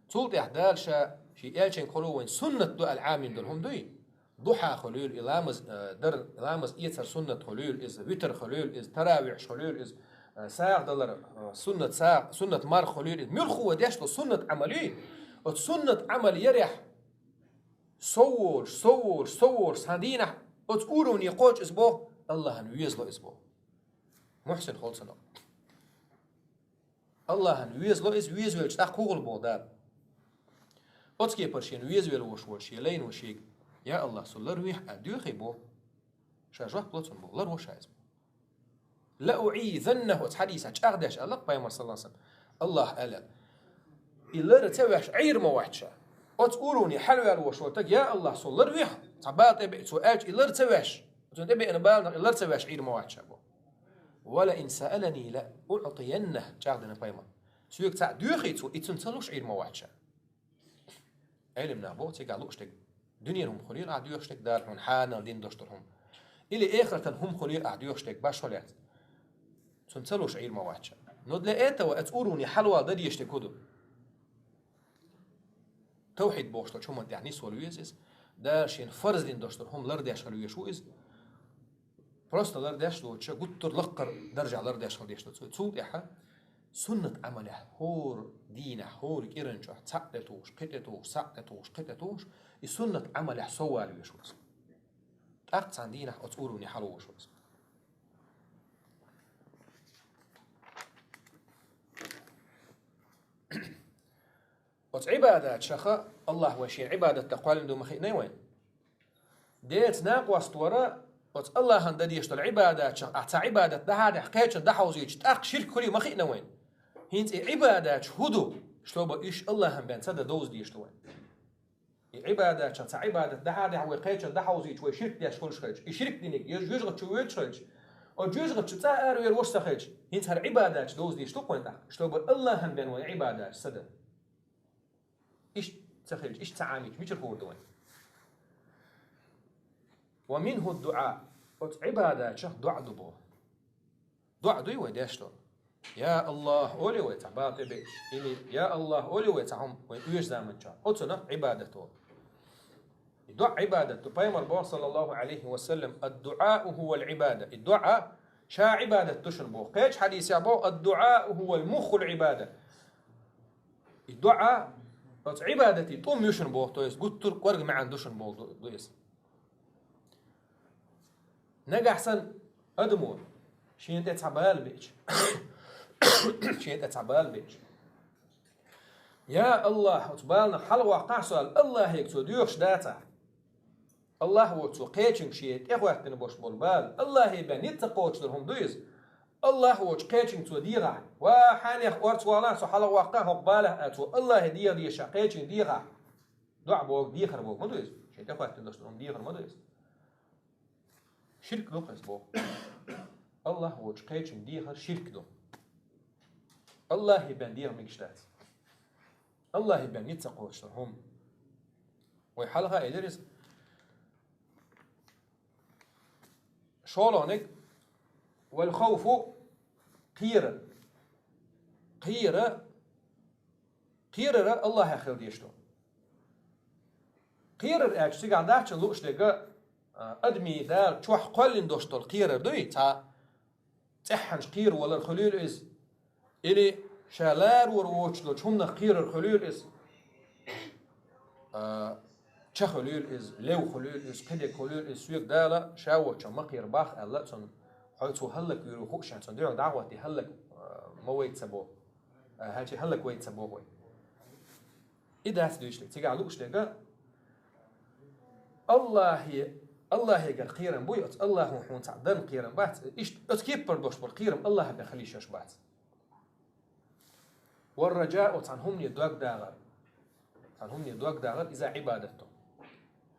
Цул тӀаьхьа Дала ша шен элчанга хуьлу вайн суннат ду аьлла Ӏамийна долу хӀума дуй? Духьа хуьлийла и ламаз, э, дар, ламаз эцар суннат хуьлийла иза, витр хуьлийла иза, таравихьаш хуьлийла иза, э, сагӀа далар, э, суннат сагӀа, суннат марха хуьлийла иза. Муьлхха вай деш долу суннат Ӏамал юй? Оцу суннат Ӏамал ярехь, сов волуш, сов волуш, сов волуш, цхьана дийнахь оцу уровне кхочу иза боху, Аллахьна везало иза боху. Мухьсин хила цунах. Аллахьна везало иза, везавелча тӀаккха хӀун хуьлу боху Дала? Оцу кепара шена везавелла волуш волу шен лайно шега: «Я Аллахь, со ларвехьа», — аьлла доьхий боху. Ша жоп ло цунна боху, ларво ша иза боху. «Ла уӀийзаннаху», оцу хьадисехь чӀагӀдеш аьлла-кх пайхамар, саллаллаху алейхи ва саллям, Аллахьа аьлла: «И лар ца веш Ӏийр ма вац ша». Оцу уровне хьалаваьлла волуш волу стаг: «Я Аллахь, со ларвехьа», цхьа бала тӀе беа цо аьлча, и лар ца веш, цунна тӀе беана баланах и лар ца веш Ӏийр ма вац ша боху. «Ва ла ин саалани ла уӀтияннаху», чӀагӀдина пайхамар. Соьга цхьаъ доьхий цо, и цунна ца луш Ӏийр ма вац ша. Ӏелам наха боху, цигахь лууш дерг дуьненан хӀума хуьлийла ахь доьхуш дерг, Дала хьуна хьанал дина долуш долу хӀума. Или эхартан хӀума хуьлийла ахь доьхуш дерг, башхо лаьцна. Цунна ца луш Ӏийр ма вац ша. Но для этого оцу уровне хьалавала дан дезаш дерг хӀун ду? Тавхьид бохуш долчу хӀуманна тӀехь нисвала веза иза. Дала шена фарз дина долуш долу хӀума лардеш хила везаш ву иза. Просто лардеш доцуш, гуттар а лаккхара даржехь лардеш хила дезаш ду цо. Цул тӀаьхьа суннат Ӏамалехь хӀора дийнахь, хӀора кӀиран чохь цхьаъ тӀе тухуш, кхин тӀе тухуш, цхьаъ тӀе тухуш, кхин тӀе тухуш, и суннат Ӏамалехь сов вала везаш ву иза. ТӀаккха цхьана дийнахь оцу уровне хьалавозуш ву иза. Оцу Ӏибадаташха Аллахь вай шена Ӏибадат дан кхоьллина ду ма хиънай вайн. Делаца накъост вара, оцу Аллахьан дан дезаш долу Ӏибадаташха ахь цхьа Ӏибадат дахьа а дахьа, кхечун дӀахьовзийча, тӀаккха ширк хуьлий ма хиъна вайн. ХӀинца и Ӏибадаташ хӀун ду, чтобы уьш Аллахьан бен ца дан довза дезаш ду вайн. И Ӏибадаташха цхьа Ӏибадат дахьа а дахьа, вай кхечун дӀахьовзийча, вай ширк деш хуьлуш хилча, и ширк диниг, я жоьжахати чу воьдуш хилча, оцу жоьжахати чу цкъа а аравер вуш ца хилча, хӀинца хӀара Ӏибадаташ довза дезаш ду-кх вайн тӀаккха, чтобы Аллахьан бен вай Ӏибадаташ ца дан. Иштта ца хилча, иштта ца Ӏамийча, мичара хуур ду вайн? «Ва минху дуӀа». Оцу Ӏибадаташха доӀа ду боху. ДоӀа дуй вай деш долу? «Я Аллахь», олий вай цхьа бала тӀе беача, или «Я Аллахь», олий вай цхьа хӀума вай оьшучу заманчохь. Оцунах Ӏибадат олу. И доӀа Ӏибадат ду. Пайхамар боху, саллаллаху алейхи ва саллям: «Ад-дуӀау хувал Ӏибада». И доӀа ша Ӏибадат ду шуна боху. Кхечу хьадисехь боху: «Ад-дуӀау хувал муххул Ӏибада». И доӀа оцу Ӏибадатан тӀум ю шуна боху, то есть гуттар а кӀорга маьӀна ду шуна боху ду, ду иза. Нагахь санна адамо шена тӀе цхьа бала беача, шена тӀе цхьа бала беача: «Я Аллахь, оцу баланах хьалаваккхахьа со», — аьлла, Аллахьега цо доьхуш дацахь, Аллахь воцу кхечуьнга шен тӀехӀоьттина болуш болу бала Аллахье бен ницкъ ца кхочуш долу хӀума ду иза. Аллахь воцу кхечуьнга цо дехахь: «Ва, хьенех орца валахь, со хьалаваккхахьа хӀокху балех», — аьлла, цо Аллахье деха дезаш кхечуьнга дехахь, доӀа боху, дехар боху ма ду иза. Шен тӀехӀоьттина долуш долу хӀума дехар ма ду иза. Ширк ду-кх иза боху. Аллахь воцу кхечуьнга дехар ширк ду. Аллахье бен деха мегаш дац. Аллахье бен ницкъ ца кхочуш долу хӀума. Вай хьалха а элира иза. ШолгӀаниг: «Вал хавфу», кхерар. Кхера, кхерар Аллахьах хила дезаш ду. Кхерар аьлча, цигахь дац шуна лууш дерг, а, адамийн Дала чохь кхоьллина долуш долу кхерар дуй, цхьа цӀеххьана кхера валар хуьлийла иза, или ша ларор воцуш долчу хӀуманах кхерар хуьлийла иза, а, ча хуьлийла иза, лев хуьлийла иза, кхидерг хуьлийла иза, соьга Дала ша воцчунах ма кхера боху аьлла, цунна хьо цо хӀаллаквийр ву хууш, цунна дуьхьал дӀа а хӀоттий, хӀаллак, а, ма вайта ца боху, а, хӀанчи хӀаллаквайта ца боху вай. И дац дуьйцуш дерг. Цигахь лууш дерг: Аллахье, Аллахьегара кхерам буй, оцу Аллахьо хьуна цхьаъ дарна кхерам бац. Иштта оцу кеппара долуш болу кхерам Аллахьа бен хила йиш йолуш бац. والرجاء, цхьан хӀумане дог дагӀар. Цхьан хӀумане дог дагӀар, иза Ӏибадат ду.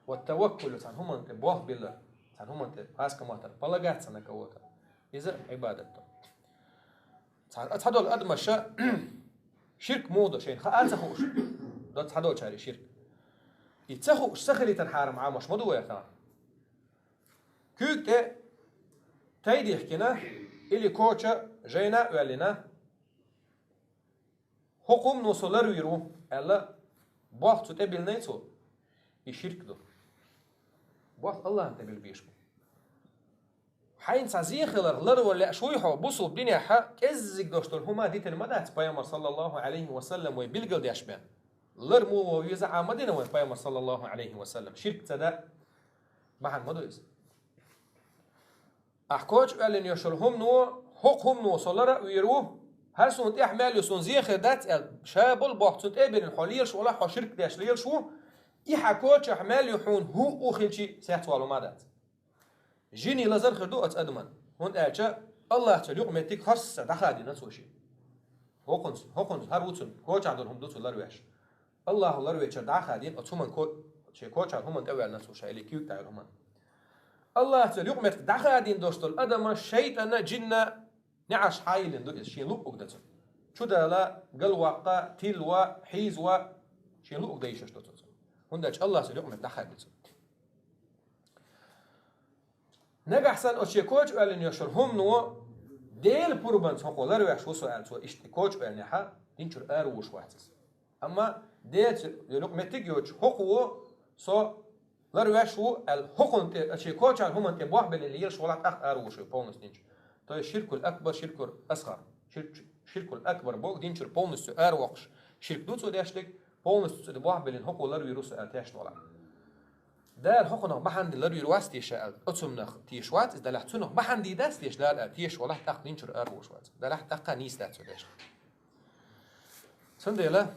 والتوكل, цхьан хӀуманна тӀа болх биллар. Цхьан хӀуманна тӀа, пхаска моттар, полагаться на кого-то. Иза Ӏибадат ду. Цхьа, цхьадолу адамаша ширк муха до шайна хаа ца хууш, до цхьадолчаьрга ширк. И ца хууш, ца хилийтина хьарам Ӏамош ма ду вай хаа. Куьйга тӀе тай дихкина или коча жайна а оьллина, хӀокху хӀумано со ларвийр ву, аьлла, болх цу тӀе биллинай цо, и ширк ду. Болх Аллахьан тӀе билла безаш бу. Хьайна цхьа зен хиларх ларвала лаьаш вуй хьо, бусулба динехь кӀеззиг долуш долу хӀума дитина ма дац Пайхамар, саллаллаху Ӏалайхи ва саллам, вай билгалдеш бен. Лар муха ву веза Ӏа ма дина вайн Пайхамар, саллаллаху Ӏалайхи ва саллам. Ширк ца да, бахьана ма ду иза. Ахь коча оьллина йолуш йолу хӀумано, хӀокху хӀумано со лара а вийр ву, хӀара суна тӀехь мел ю, суна зен хир дац аьлла, ша болу болх цунна тӀе а биллина, хьо лелаш волахь, хьо ширк деш лелаш ву, и хьан кочахь мел ю хьуна хӀуъу хилчи, сецвала ма дац. Жиний лазар хир ду оцу адаман, хӀунда аьлча Аллахьца юкъаметтиг хӀорш а дӀахадийна цо шен. ХӀокхунца, хӀокхунца, хӀара ву цунна, кочахь долу хӀума ду цо ларвеш. Аллахьа ларвечара дӀа а хадийна оцу хӀуманна ко-, шен кочахь хӀуманна тӀе а ваьлла цо ша, или куьйга тӀехь йолу хӀуманна. Аллахьца юкъаметтиг дӀахадийна долуш долу адаман шайтӀанна, жинна неӀарш хьайиллина ду иза, шен луъург дан цунна. Чудала, галваккха, тилла, хьийза, шен луъург дан йиш йолуш ду цунна. ХӀунда аьлча Аллахьца юкъаметтиг дӀахадийна цунна. Нагахь санна оцу шен коча оьллина йолуш йолу хӀумано, Делан пурбанца хӀокхо ларвеш ву со аьлла, цо иштта коча оьллинехь, динчуьра ара вуш вац иза. Амма Делаца юкъаметтиг йоцуш, хӀокхо со ларвеш ву аьлла, хӀокхунна тӀе, шен кочахь хӀуманна тӀе болх биллина лелаш волахь, тӀаккха ара вуш ву полностью динчуьра. То есть ширкуль акбар, ширкуль асгӀар. Ширк-, ширкуль акбар боху динчуьра полностью ара воккхуш ширк ду цо деш дерг, полностью цу тӀе болх биллина хӀокхо ларвийр ву со аьлла тешна волахь. Дала хӀокхунах бахьана дина ларвийр вац те ша аьлла, оцунах теша вац иза, делахь цунах бахьана дийр дац те ша Дала аьлла тешаш волахь, тӀаккха динчуьра ара вуш вац. Делахь тӀаккха нийса дац цо деш. Цундела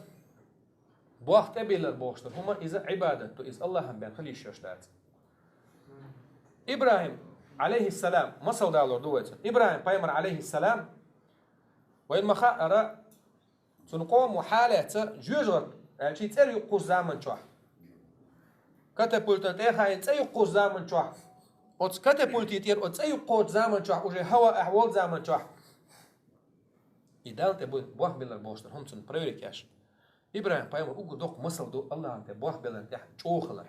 болх тӀебиллар бохуш долу хӀума иза Ӏибадат ду, иза Аллахьан бен хила йиш йолуш дац. ИбрахӀим, Ӏалайхиссалам, масал далор ду вай цунна. ИбрахӀим пайхамар, Ӏалайхиссалам, вайна ма хаъара, цуьнан къомо хьалаьцна жоьжахати аьлча цӀера юккхуш заман чохь. Катапультан тӀе а хаийна цӀе юккхуш заман чохь. Оцу катапульти тӀера оцу цӀе юккхочу заман чохь, уже хӀаваъ ахь волу заман чохь. И Далла тӀе бу-, болх биллар бохуш долу хӀума цунна проверить еш. ИбрахӀим пайхамар уггар доккха масал ду Аллахьан тӀе болх биллар тӀехь чӀогӀа хилар.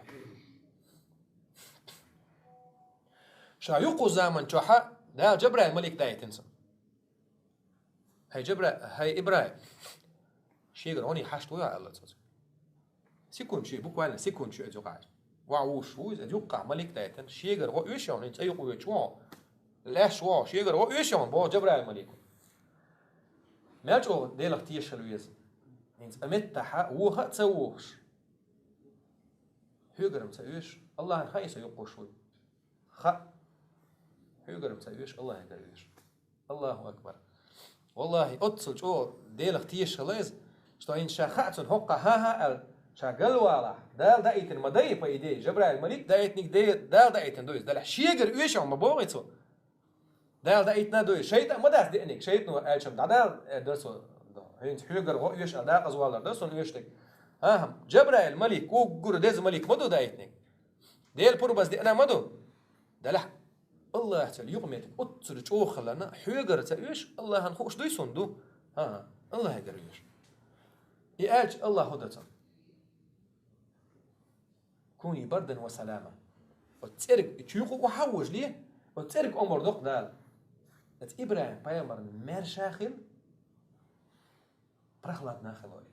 Ша юккху заман чохьа Дала Джабраил малик даийтина цунна. «ХӀай Джабра-, хӀай ИбрахӀим, шегара гӀо хьашт вуй хьо», аьлла цо. Секунд чу, буквально секунд чу иза юкъахь. Ваха вуш ву иза, юккъахь малик даийтина, шегара гӀо оьшуш хьуна, хӀинца юкъа воьдуш ву хьо. Лаьш ву хьо, шегара гӀо оьшуш хьуна, боху Джабраил малико. Мел чӀогӀа Делах тешаш хила веза. ХӀинца а меттахьа, воха а ца вохуш. Хьоьгара-м ца оьшу, Аллахьан хаьий со юккъуш вуй? Хаьа. Хьоьгара-м ца оьшу, Аллахьегара оьшу. Аллаху акбар. Валлахи, оццул чӀогӀа Делах тешаш хила иза, что хӀинца ша хаьа цунна хӀоккхахь, хӀан-хӀа аьлла, ша галвалахь, Дала даийтина ма дай, по идее, Жабраил малик даийтинарг Де-, Дала даийтина ду иза. Делахь шегара оьшу хьуна ма боху цо. Дала даийтина ду иза. ШайтӀа ма дац деанарг, шайтӀано аьлча-м дӀадала, э, дар со, хӀинца хьоьгара гӀо оьшу аьлла, дакъаза валар дар суна оьшург. ХӀан-хӀа, Жабраил малик, уггар деза малик ма ду даийтинарг. Делан пурбаза деана ма ду. Делахь Аллахьца юкъаметтиг оццул чӀогӀа хиларна, хьоьгара ца оьшу, Аллахьан хууш дуй суна ду? ХӀан-хӀа, Аллахьегара оьшу. И аьлча Аллахьа хӀун дан цунна? «Куни бардан ва салама». Оцу цӀерга, и чуьйкъу охьа а вожале, оцу цӀерга омра доккху Дала. Оцу ИбрахӀим пайхамарна маьрша хила, прохладно хила олий.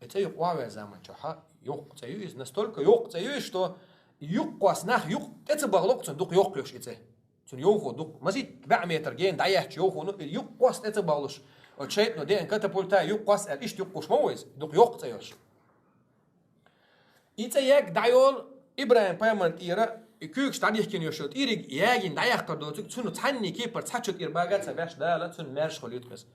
И цӀе юкъа охьаваьлла заман чохьа, йоккха цӀе ю иза, настолько йоккха цӀе ю иза, что юккъехь нах юкъ тӀе ца бахало цунна, дукха йоккха йолуш и цӀе. Цуьнан йовхо дукха, масийтта бӀе метр гена дӀаетташ йовхо, ну, и юккъехь тӀе ца бахалуш. Оцу шайтӀано деана катапульта юккъехь аьлла, иштта юккъуш ма ву иза, дукха йоккха цӀе йолуш. И цӀе ягга дӀайолу ИбрахӀим пайхамарна тӀера, и куьйгаш дӀадихкина йолуш йолу тӀийриг ягийна дӀаяккхар доцург, цунна цхьанний кепара цхьа чу тӀера бага а ца беш, Дала цунна маьрша хуьлуьйту иза.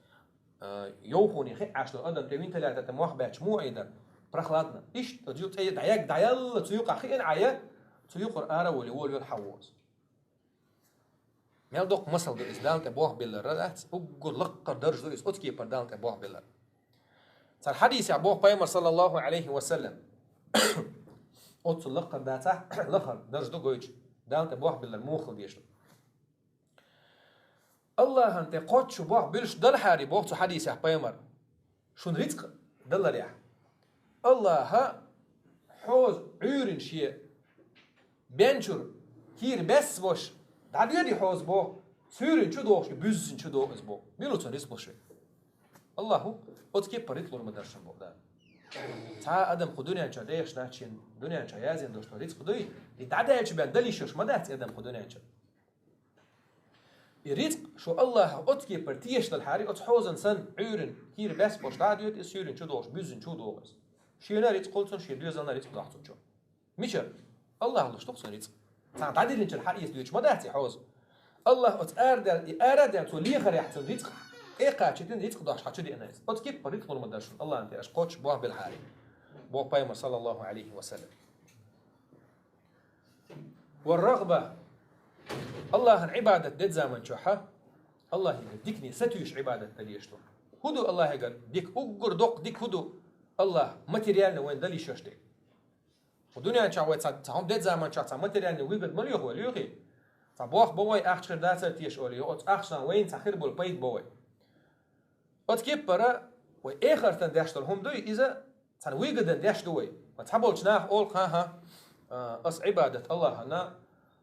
А, йовхоне хиъ Ӏаш долу адам тӀе вентилятор тӀе мох баьчча муха айдар? Прохладно. Иштта оцу цӀе дӀаягга дӀаялла цу юкъахь хиъна Ӏа я, цу юкъара ара а волий, волавелла хьан ву иза. Мел доккха масал ду иза, Далла тӀе болх биллар дац, уггар лакхара дарж ду иза, оцу кепара Далла тӀе болх биллар. Цхьана хьадисехь боху пайхамар, саллаллаху Ӏалайхи ва саллам, оццул лакхара дацахь, лахара дарж ду гойтуш, Далла тӀе болх биллар муха хила дезаш ду. Аллахьан тӀе кхоччуш болх буьллуш делахьара, боху цу хьадисехь пайхамар, шуна рицкъ даларехь, Аллахьа хьоза Ӏуьйранна шен бен чуьра хӀора бесса бос дӀадоьду хьоза боху, суьйранна чу дохуш, буьззина чу доху иза боху. Мила ву цунна рицкъ луш верг? Аллахьа оцу кепара рицкъ лур ма дара шуна боху Дала. Цхьа а адам кху дуьнен чохь дехаш дац шена, дуьнен чохь язйина долуш долу рицкъ дуй, и дӀадаьлча бен дала йиш йолуш ма дац и адам кху дуьнен чохь. И рицкъ шу Аллахьа оцу кепара тешаш делахьара, оцу хьозан санна Ӏуьйранна хӀора бесса бос дӀа а доьду иза, суьйранна чу дохуш, буьззина чу доху иза. Шена рицкъ хуьлу цунна, шен доьзална рицкъ доху цунна чу. Мичара? Аллахьа луш ду-кх цунна рицкъ. Цхьана дӀадиллинчул хьа эца доьдуш ма дац и хьоза. Аллахьа оцу арадаьлла, и арадаьлла цо лехарехь цунна рицкъ тӀекхачийтина, рицкъ дохуш хьа чу деана иза. Оцу кепара рицкъ лур ма дара шуна Аллахьан тӀе аша кхоччуш болх белахьара, боху пайхамар, саллаллаху Ӏалайхи ва саллам. Ва рагӀба. Аллахьан Ӏибадат дечу заман чохь Аллахьигара дикане сатуьйсуш Ӏибадат дан дезаш ду. ХӀун ду Аллахьигара дика, уггар доккха дика хӀун ду Аллахьа материально вайна дала йиш йолуш дерг? Кху дуьнен чохь вай цхьа, цхьа хӀума дечу заман чохь цхьа материальный выгода ма лоьху вай, лоьхий? Цхьа болх бо вай, ахча хир дацара теша олий, оцу ахчанах вайна цхьа хир болу пайда бо вай. Оцу кеппара вай эхартан деш долу хӀума дуй, иза цхьана выгодан деш ду вай. Ва цхьаболчу наха олу: «Ха-ха, а, ас Ӏибадат Аллахьана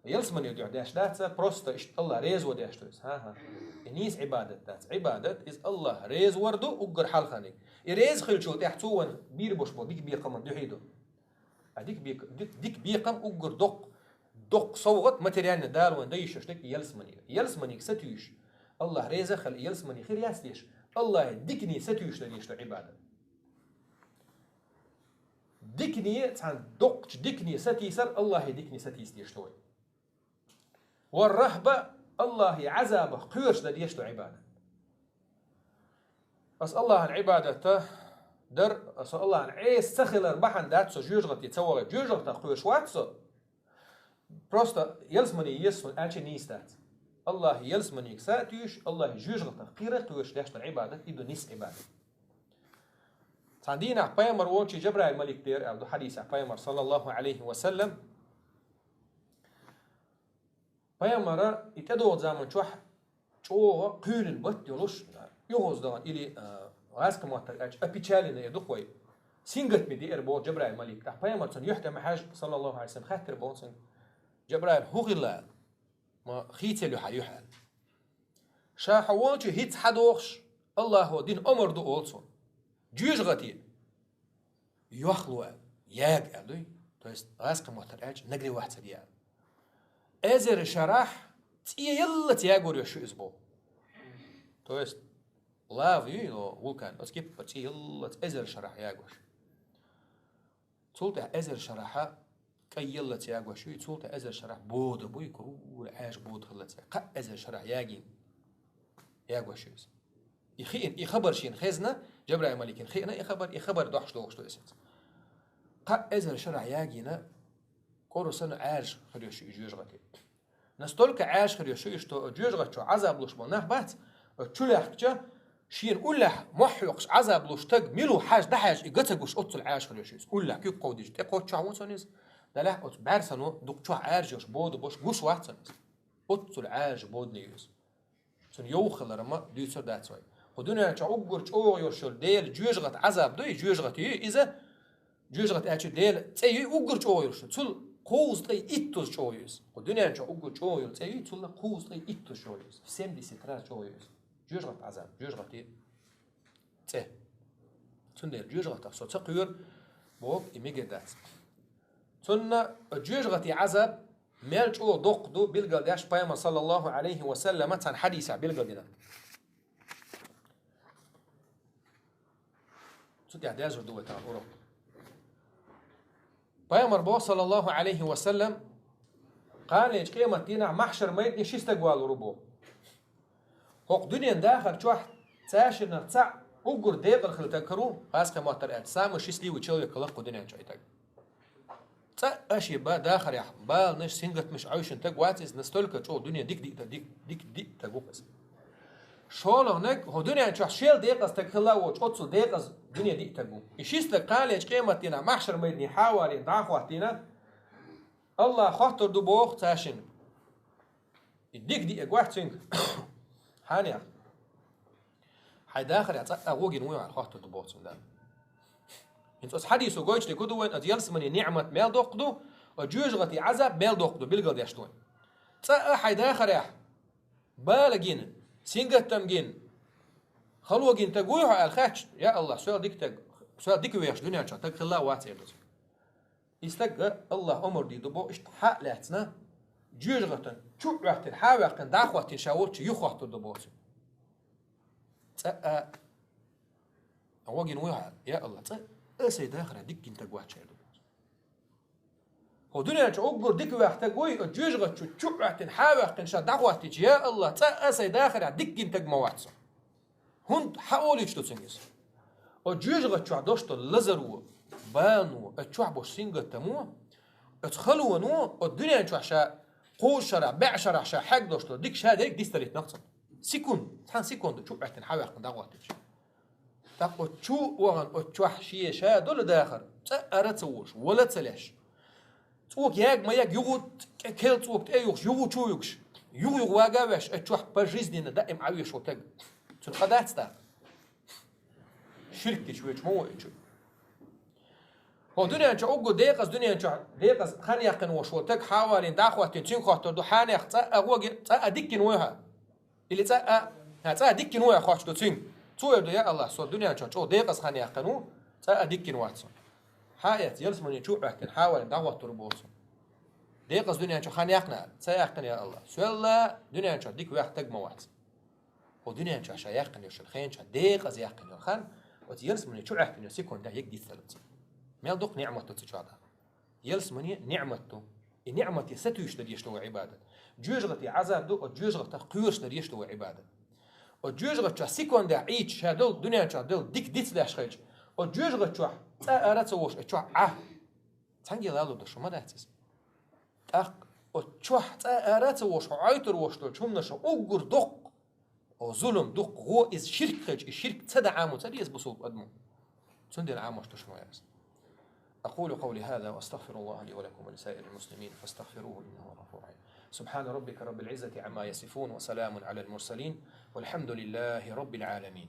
ялсамане дуьхьа деш дац, просто иштта Аллахь резо деш ду иза». Ха-ха. И нийса Ӏибадат дац. Ӏибадат иза Аллахь реза вар ду уггар хьалханиг. И реза хилчул тӀаьхьа цо вайна бийр бош бо дика бекхаман дуьхьий ду. А дика бек-, дик-, дика бекхам уггар доккха, доккха совгӀат материально Дала вайна дан йиш йолуш дерг ялсамане. Ялсаманиг сатуьйсуш, Аллахь реза а хила, ялсамане хир яц деш, Аллахье дикане сатуьйсуш дан деш ду Ӏибадат. Дикане, цхьана доккхачу дикане сатийсар Аллахье дикане сатийса деш ду вай. Ва рахьба, Аллахье Ӏазабах кхоьруш дан деш ду Ӏибадат. Ас Аллахьан Ӏибадат дар, ас Аллахьан Ӏеса ца хилар бахьана дац со жоьжахате ца вахийта. Жоьжахатах кхоьруш вац со. Просто ялсамане еза суна аьлча нийса дац. Аллахье ялсаманиг сатуьйсуш, Аллахье жоьжахатах кхера кхоьруш деш дар Ӏибадат, и ду нийса Ӏибадат. Цхьана дийнахь пайхамар волчу Жабраил малик дера аьлла ду хьадисехь пайхамар, саллаллаху Ӏалайхи ва саллам. Пайхамара и тӀедогӀу заман чохь чӀогӀа кхоьлина батт йолуш, оьгӀаз дахана или, а, гӀазкхийн маттара аьлча, опечаленный ду-кх вай. Сингаттаме деара боху Жабраил малик. ТӀаккха пайхамар цунна юьхь тӀе ма хьаьжжа, саллаллаху Ӏалайхи ва саллам, хаьттира боху цуьнга: «Жабраил, хӀун хилла?» Ма хийцаелла ю хьан юьхь аьлла. Ша хьо волчу хӀинца хьадохуш, Аллахьо дина омар ду олу цо. Жоьжахате йохло аьлла, яга аьлла дуй. То есть, гӀазкхийн маттара аьлча, нагревать ца де аьлла. Эзар шарахь цӀе яллалц ягор йолуш ю иза боху. То есть, лава юй, но вулкан, оцу кеппара цӀе яллалц эзар шарахь ягош. Цул тӀаьхьа эзар шарахьа кӀай яллалц ягош юй, цул тӀаьхьа эзар шарахь бода буй, кура Ӏаьржа бода хиллалц. Кхаа эзар шарахь ягийна ягош ю иза. И хиъна, и хабар шена хезна, Жабраил маликина хиъна и хабар, и хабар дохьуш дохуш ду иза. Кхаа эзар шарахь ягийна, кӀора санна Ӏаьржа хир йолуш ю и жоьжахати. Настолько Ӏаьржа хир йолуш ю, что жоьжахати чу Ӏазап луш болу нах бац, чу лаьхкича, шена уллехь мохь хьоькхуш Ӏазап луш стаг мила ву хьажа, дӀахьаьжча, и гацагуш оццул Ӏаьржа хир йолуш ю иза. Уллехь куьг кховдийча, тӀекхоччохь ву цунна иза. Делахь оцу бӀаьрсано дукха чохь Ӏаьржа йолуш бода беш гуш вац цунна иза. Оццул Ӏаьржа боданиг ю иза. Цунна йовха хилар ма дуьйцур дац вай. Кху дуьнен чохь уггар чӀогӀа йолуш йолу Делан жоьжахати Ӏазап дуй, жоьжахати ю иза, жоьжахати аьлча Делан цӀе ю уггар чӀогӀа йолуш. Цул кхузткъе иттаза чӀогӀа ю иза. Кху дуьнен чохь уггар чӀогӀа йолу цӀе ю, цул кхузткъе иттаза чӀогӀа ю иза. В семьдесят раз чӀогӀа ю иза. Жоьжахати Ӏазап, жоьжахати цӀе. Цундела жоьжахатах со ца кхоьру боху и мегар дац. Цунна жоьжахати Ӏазап мел чӀогӀа доккха ду билгалдеш пайхамар, саллаллаху Ӏалайхи ва саллама, цхьана хьадисехь билгалдина. Цу тӀехь дезар ду вай тахана урок. Пайхамар боху, саллаллаху Ӏалайхи ва саллам, кханалерчу къемат дийнахь махьшар майдане ши стаг валур ву боху. ХӀокху дуьнен дахар чохь цаьршиннах цхьаъ уггар декъала хила стаг хир ву, гӀазкхийн маттара аьлча, самый счастливый человек хила кху дуьнен чохь и стаг. ТӀаккха шен ба-, дахарехь баланаш, сингаттамаш Ӏовшина таг вац иза, настолько чӀогӀа дуьне дика диъ-, дика, дика диъ таг ву иза. ШолгӀаниг, хӀо дуьнен чохь шел декъаза таг хилла воцу, оццул декъаза дуьне диъ таг ву. И ши стаг кхалечу къематдийнахь маьхьшар-майдане хьавалийна дӀа а хӀоттийна, Аллах хоттур ду боху цаьшинна. И дика диъ гӀоьртина цуьнга. Хьанех? Хьайн дахарехь цкъа а гӀо гина вуй хьуна, хоттур ду боху цуьнга Дала. ХӀинца оцу хьадисо гойтуш дерг хӀун ду вайна, оцу ялсаманин ниӀмат мел доккха ду, оцу жоьжахатин Ӏазаб мел доккха ду, билгалдеш ду вайна. Цкъа а хьайн дахарехь бала гина, сингаттам гина, хало гина таг вуй хьо аьлла хаьттича, я Аллах, сол дика таг, сол дика вехаш дуьнен чохь таг хилла а вац эр ду цуьнга. И стаг Аллах омра дийр ду боху, иштта хьа а лаьцна, жоьжахатан чу а Ӏоьттина, хьа а ваьккхина, дӀа а хӀоттийна ша волчу юха хоттур ду боху цуьнга. ЦӀа а гӀо гина вуй хьуна, я Аллах, цӀа а сайн дахарехь дика гина таг вац эр ду боху цуьнга. ХӀо дуьнен чу уггар дика ваьхна таг вуй, оцу жоьжахатан чу а Ӏоьттина, хьа а ваьккхина, ша дӀа а хӀоттийча, я Аллах, цӀа а сайн дахарехь дика гина таг ма вац со. ХӀунда хьан олуьйтуш ду цуьнга иза? Оцу жоьжахати чохь долуш долу лазаро, балано, оцу чохь болуш сингаттамо, оцу халоно, оцу дуьнен чохь ша кхузза шарахь, бӀе шарахь ша хьегна долуш долу дика ша дерриг дицдалийта нах цунна. Секунд, цхьана секунда чу а Ӏоьттина, хьа а ваьккхина дӀа а хӀоттийча. ТӀаккха оцу чу а вахана, оцу чохь шен ша долу дахар, цӀа а ара ца волуш, вала а ца леш, цӀока яга ма яга, юха кел цӀока тӀе а юхуш, юха чу а югуш, юха-юха вага а веш, оцу чохь пожизненно даим Ӏан веш волу таг. Цунна къа дац тӀаккха? Ширк дича вуьйцуш ма ву и чу. ХӀо дуьнен чохь уггар декъаза, дуьнен чохь декъаза хан яьккхина волуш волу таг хьавалийна дӀа а хӀоттийна, цуьнга хоттур ду, хьанех цӀа а гӀо гина, цӀа а дика гина вуй хьуна. Или цӀа а, хьан цӀа а дика гина вуй хьуна хоттуш ду цуьнга. Цо эр ду, я Аллах, со дуьнен чохь чӀогӀа декъаза хан яьккхина ву, цӀа а дика гина вац со. Хьан эцна, ялсамане чу а Ӏоьттина, хьавалийна дӀа а хӀоттур боху цо. Декъаза дуьнен чохь хан яьккхина, ца яьккхина, я Аллах. Сол а дуьнен чохь дика ваьхна таг ма вац. ХӀо дуьнен чохь ша яьккхина йолчу хенан чохь декъаза яьккхина йолу хан, оцу ялсамане чу Ӏоьттина йолу секундехь яга дицдалар цо. Мел дукха ниӀмат ду цу чохь дӀа. Ялсамане ниӀмат ду. И ниӀмате сатуьйсуш дан дезаш ду вай Ӏибадат. Жоьжахате Ӏазаб ду, оцу жоьжахатах кхоьруш дан дезаш ду вай Ӏибадат. Оцу жоьжахати чохь секундехь Ӏийча, ша долу дуьнен чохь долу дика дицдеш хилча, оцу жоьжахати чохь цӀа а ара ца волуш, оцу чохь Ӏа. Цхьаьнгге лало долуш ма дац иза. ТӀаккха оцу чохь цӀа а ара ца волуш, хьо Ӏойтур волуш долчу хӀуманаша уггар доккха, о, зулам дукха гӀо иза ширк хилча, и ширк ца дан Ӏамо ца деза бусулба адамо. Цундела Ӏамош ду шуна вай иза. أقول قولي هذا وأستغفر الله لي ولكم ولسائر المسلمين فاستغفروه إنه هو الغفور الرحيم. سبحان ربك رب العزة عما يصفون وسلام على المرسلين والحمد لله رب العالمين.